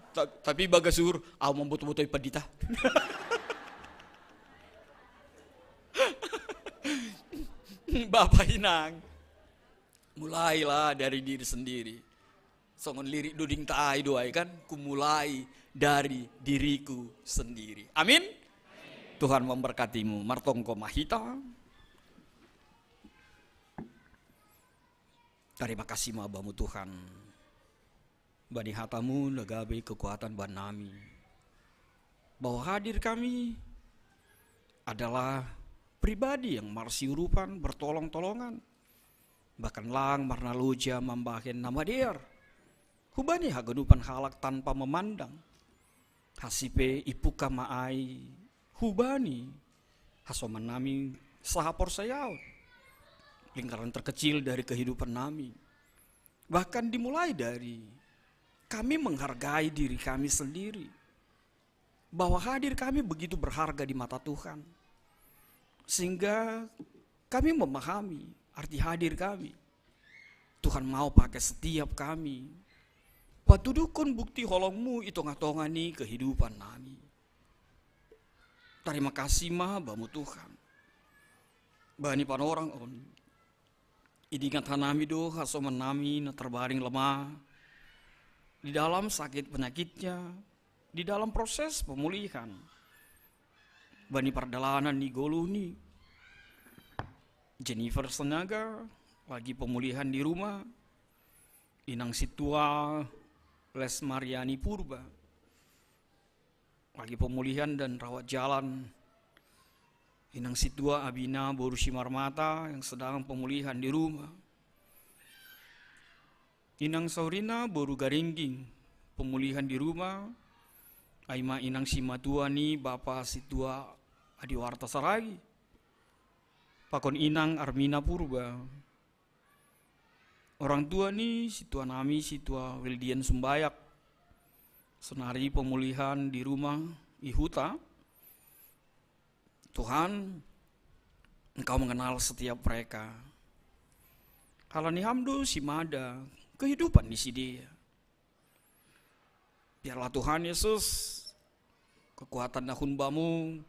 Ta-, tapi bagas uhur, au mamboto-boto i pandita. Bapa inang, mulailah dari diri sendiri. Songon lirik doding ta ai do ai kan, kumulai dari diriku sendiri. Amin. Tuhan memberkatimu. Martonggo ma hita. Tarima kasih ma Bamu Tuhan, bani hatamu na gabe kekuatan bannami, bahwa hadir kami adalah pribadi yang marsiurupan, bertolong-tolongan, bahkan lang marnaloja mambahen na madear hubani haganupan halak tanpa memandang. Hasipe ipuka ma ai hubani hasomannami sahaporsayaon, lingkaran terkecil dari kehidupan nami. Bahkan dimulai dari kami menghargai diri kami sendiri, bahwa hadir kami begitu berharga di mata Tuhan, sehingga kami memahami arti hadir kami. Tuhan mau pakai setiap kami. Patuduhkon bukti holongmu i tonga-tonga ni kehidupan nami. Tarima kasih ma Bamu Tuhan, bani panorang on. Idingat hanami do hasomannami na terbaring lemah di dalam sakit penyakitnya, di dalam proses pemulihan. Bani pardalanan ni goluhni, Jennifer Senaga lagi pemulihan di rumah. Inang Situa Les Mariani Purba lagi pemulihan dan rawat jalan. Inang Situa Abina boru Simarmata yang sedang pemulihan di rumah. Inang Saurina boru Garingging pemulihan di rumah. Ai ma inang simatua ni Bapa Situa Adiwarta Saragi, pakon Inang Armina Purba. Orang tua ni situa nami, Situa Wildian Sumbayak, sonari pemulihan di rumah i huta. Tuhan, Engkau mengenal setiap mereka. Ala ni Ham do simada kehidupan ni sidea. Biarlah Tuhan Yesus, kekuatan na hun Bamu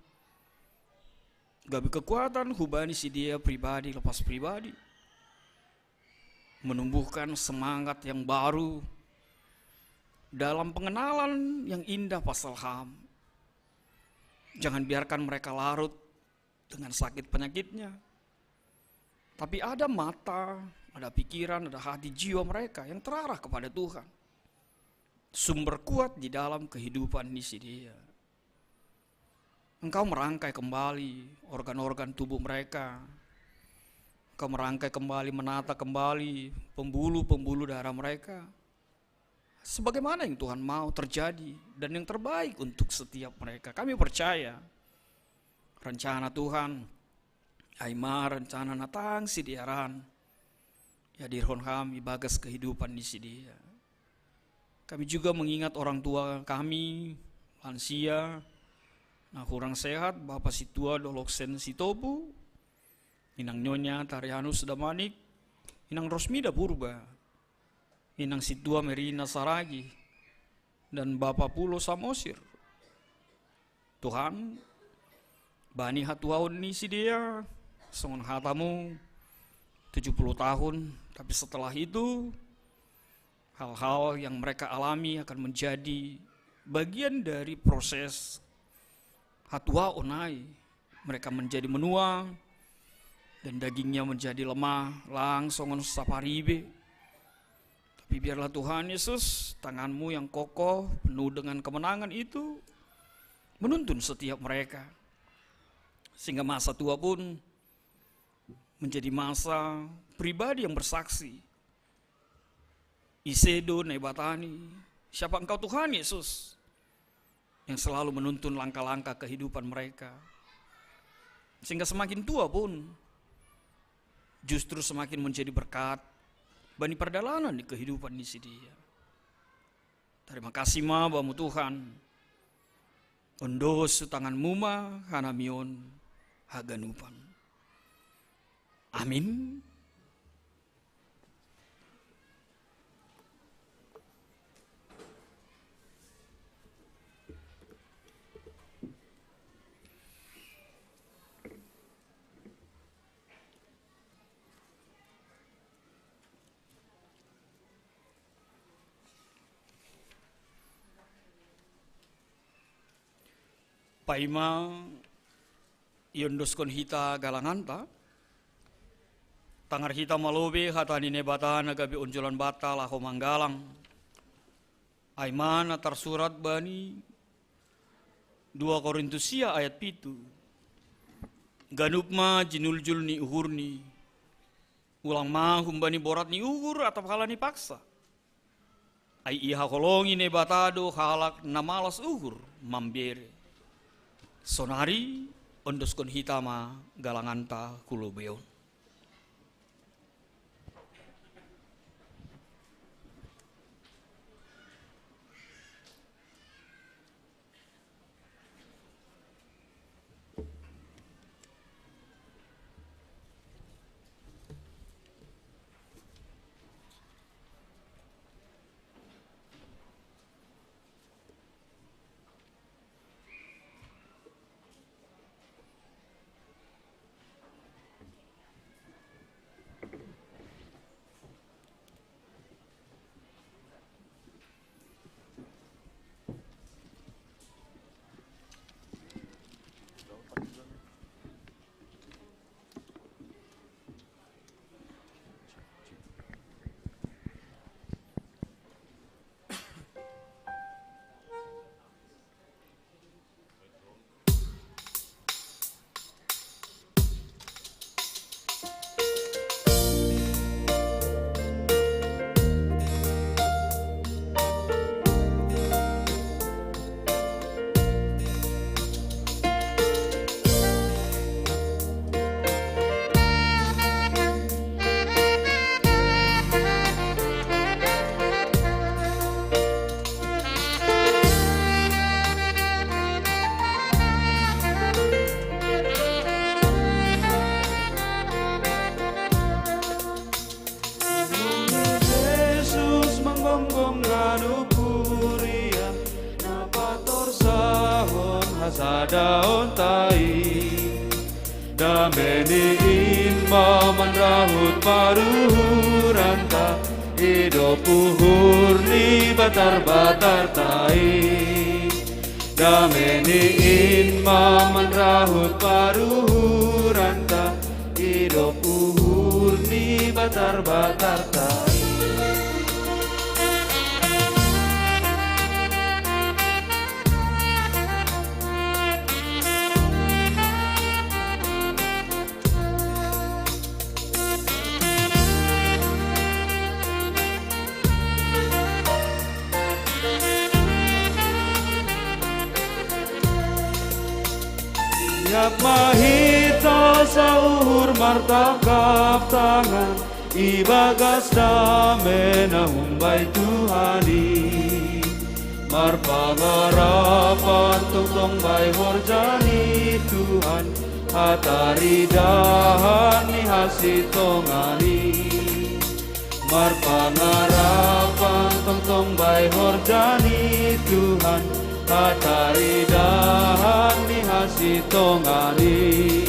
gabe kekuatan hubani sidea pribadi lepas pribadi, menumbuhkan semangat yang baru dalam pengenalan yang indah pasal Ham. Jangan biarkan mereka larut dengan sakit penyakitnya, tapi ada mata, ada pikiran, ada hati, jiwa mereka yang terarah kepada Tuhan, sumber kuat di dalam kehidupan ni sidea. Engkau merangkai kembali organ-organ tubuh mereka. Engkau merangkai kembali, menata kembali pembuluh-pembuluh darah mereka, sebagaimana yang Tuhan mau terjadi dan yang terbaik untuk setiap mereka. Kami percaya rencana Tuhan, ai ma rencana na tang sidearan, ihadirhon Ham ibagas kehidupan ni sidea. Kami juga mengingat orang tua kami, lansia, na hurang sehat, Bapa Situa Doloksen Sitopu, Inang Nyonya Tarianus Damanik, Inang Rosmida Purba, Inang Situa Merina Saragi, dan Bapa Pulo Samosir. Tuhan, bani hatuaon ni sidea, songon hatamu, tujuh puluh tahun, tapi setelah itu hal-hal yang mereka alami akan menjadi bagian dari proses hatuaon ai. Mereka menjadi menua dan dagingnya menjadi lemah, lang songon saparibe. Tapi biarlah Tuhan Yesus, tanganmu yang kokoh, penuh dengan kemenangan itu, menuntun setiap mereka, sehingga masa tua pun menjadi masa pribadi yang bersaksi. Ise do Naibata ni, siapa Engkau Tuhan Yesus, yang selalu menuntun langkah-langkah kehidupan mereka. Sehingga semakin tua pun justru semakin menjadi berkat bani pardalanan di kehidupan ni sidia. Tarima kasih ma bamu Tuhan. Ondohon tanganmu ma hanami on haganupan. Amin. Paima iondoskon hita galanganta, tangar hita ma lobei hata ni Naibata na gabe onjolan banta laho manggalang. Ai ma na tarsurat bani dua Korintusia ayat pitu. Ganup ma jinuljul ni uhurni, ulang ma humbani borat ni uhur atap halani paksa. Ai ihaholongi Naibata do halak na malas uhur mambere. Sonari ondoskon hita ma galanganta hu lobei on. Jesus manggomgom nganu kuria, na patorsahon hasadaonta i. Dame ni in ma manrahut paruhuranta, idop uhur ni batarbatarta i. Dame ni in ma manrahut paruhuranta, idop uhur ni batarbatarta. Iap ma hita sauhur martangkap tangan, ibagas dame na humbani Tuhan i. Marpangarapan tongtong bai horja ni Tuhan, hataridahan ni hasintongan i. Marpangarapan tongtong bai horja ni Tuhan, hataridahan ni hasintongan i.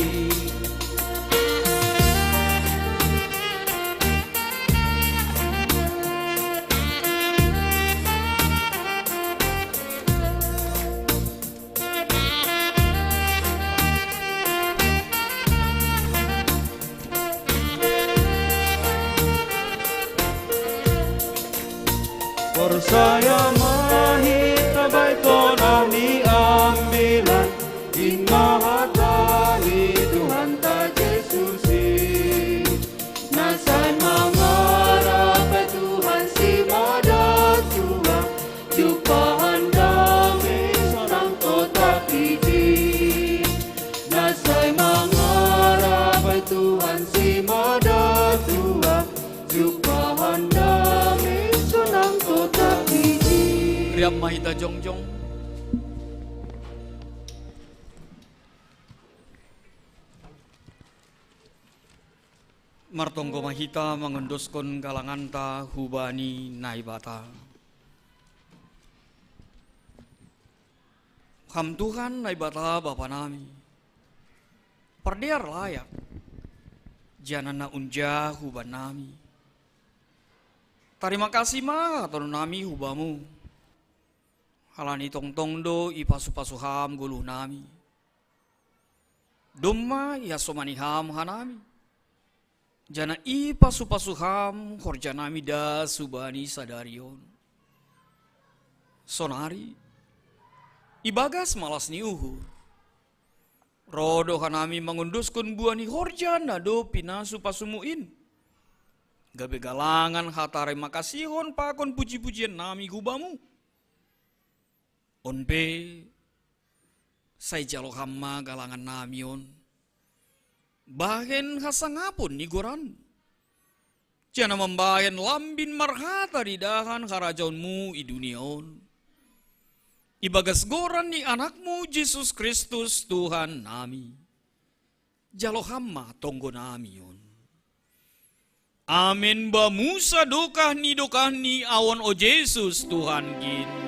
Porsaya ma hita bai tona ni ambilan, in ma hata ni Tuhanta Jesus i. Riam ma hita jongjong. Martonggo ma hita mangondoskon galanganta hubani Naibata. Ham Tuhan Naibata Bapa nami, pardear layak, janah na unjah huban nami. Tarima kasih ma hatonon nami hu Bamu, halani tongtong do ipasu-pasu Ham goluh nami. Domma ihasomani Ham hanami, janah ipasu-pasu Ham horja nami das hubani sadari on. Sonari, ibagas malas ni uhur, roh do hanami mangondoskon buah ni horja na dob pinasu-pasuMu in, gabe galangan hatarimakasihon pakon puji-pujian nami hu Bamu. On pe, sai jalo Ham ma galangan nami on bahen hasangapon ni goran, janah mambahen lambin marhata di dahan harajaonMu i dunia on, ibagas goran ni AnakMu Jesus Kristus Tuhan nami. Jalo Ham ma tonggo nami on. Amen. Bamu sadokah ni dokah ni awan, o Jesus Tuhankin.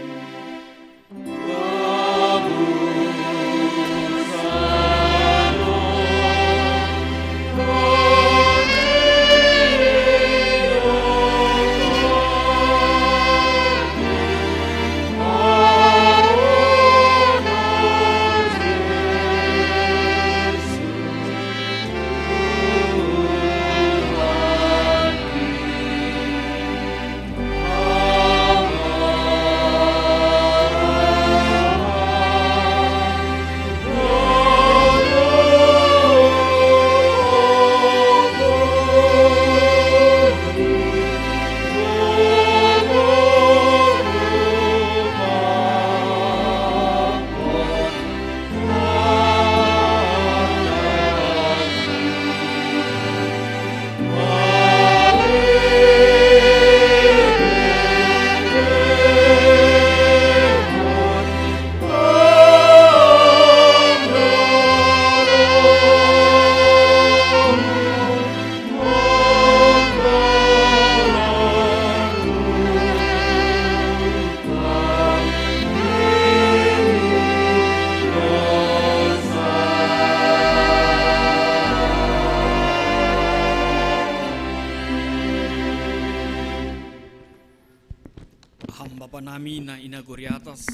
Ham Bapa nami na i nagori atas,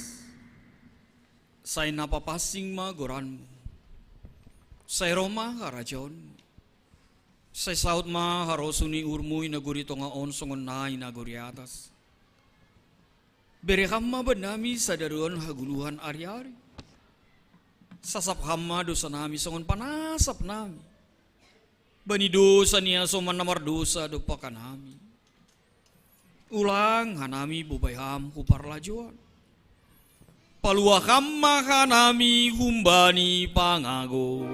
sai na papansing ma goranMu. Sai roh ma harajaonMu. Sai saut ma harosuh ni uhurMu i nagori tonga on songon na i nagori atas. Bere Ham ma bannami sadari on hagoluhan ari-ari. Sasap Ham ma dosa nami songon panasap nami bani dosa ni hasoman na mardosa dompak hanami. Ulang hanami bobai Ham hu parlajouan. Paluah Ham ma hanami humbani pangago.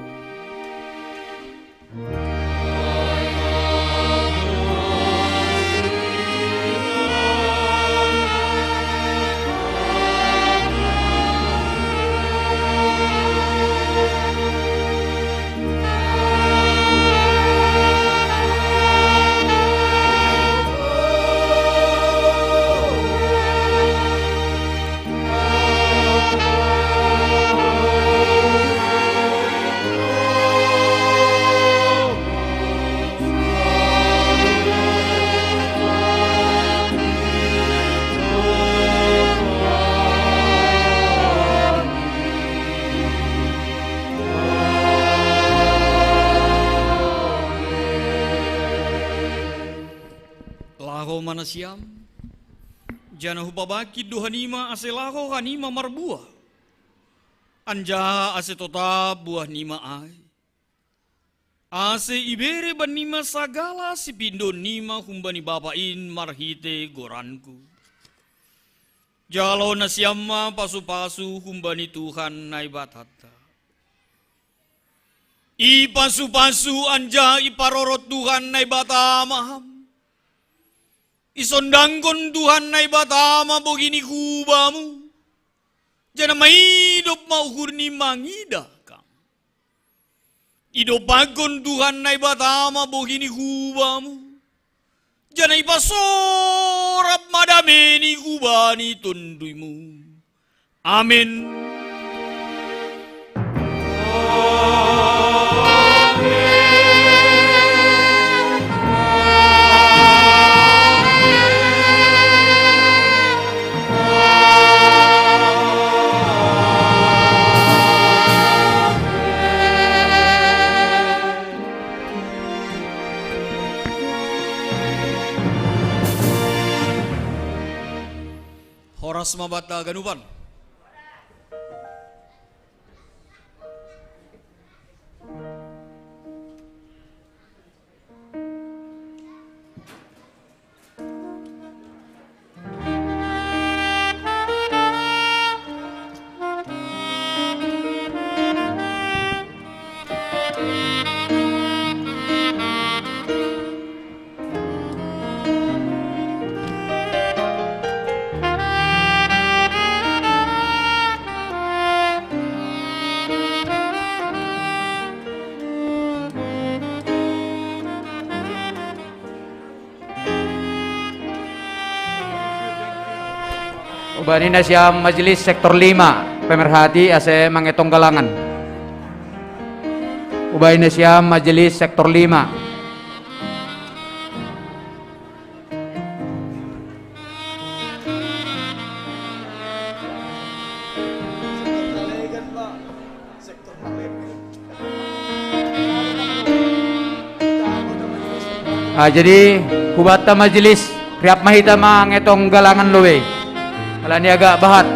Laho ma nasiam, janah hupabangkit do hanima, ase laho hanima marbuah, anjaha ase totap buahnima ai, ase ibere bannima sagala sipindoonnima humbani Bapa in marhite goranku. Jalo nasiam ma pasu-pasu humbani Tuhan Naibatanta. Ipasu-pasu anjaha iparorot Tuhan Naibata ma ham. Isondangkon Tuhan Naibata ma bohi ni hubamu, janah maidop ma uhur ni mangidah kam. Idompakkon Tuhan Naibata ma bohi ni hubamu, janah ipasorap ma dame ni hubani tonduymu. Amen. Horas ma banta haganupan. Ubahen i nasiam majelis sektor lima, pemerhati ase mangetong galangan. Ubahen i nasiam majelis sektor lima. Ah, jadi, hubanta majelis, riap ma hita mangetong galangan lobei. Alani agak bahat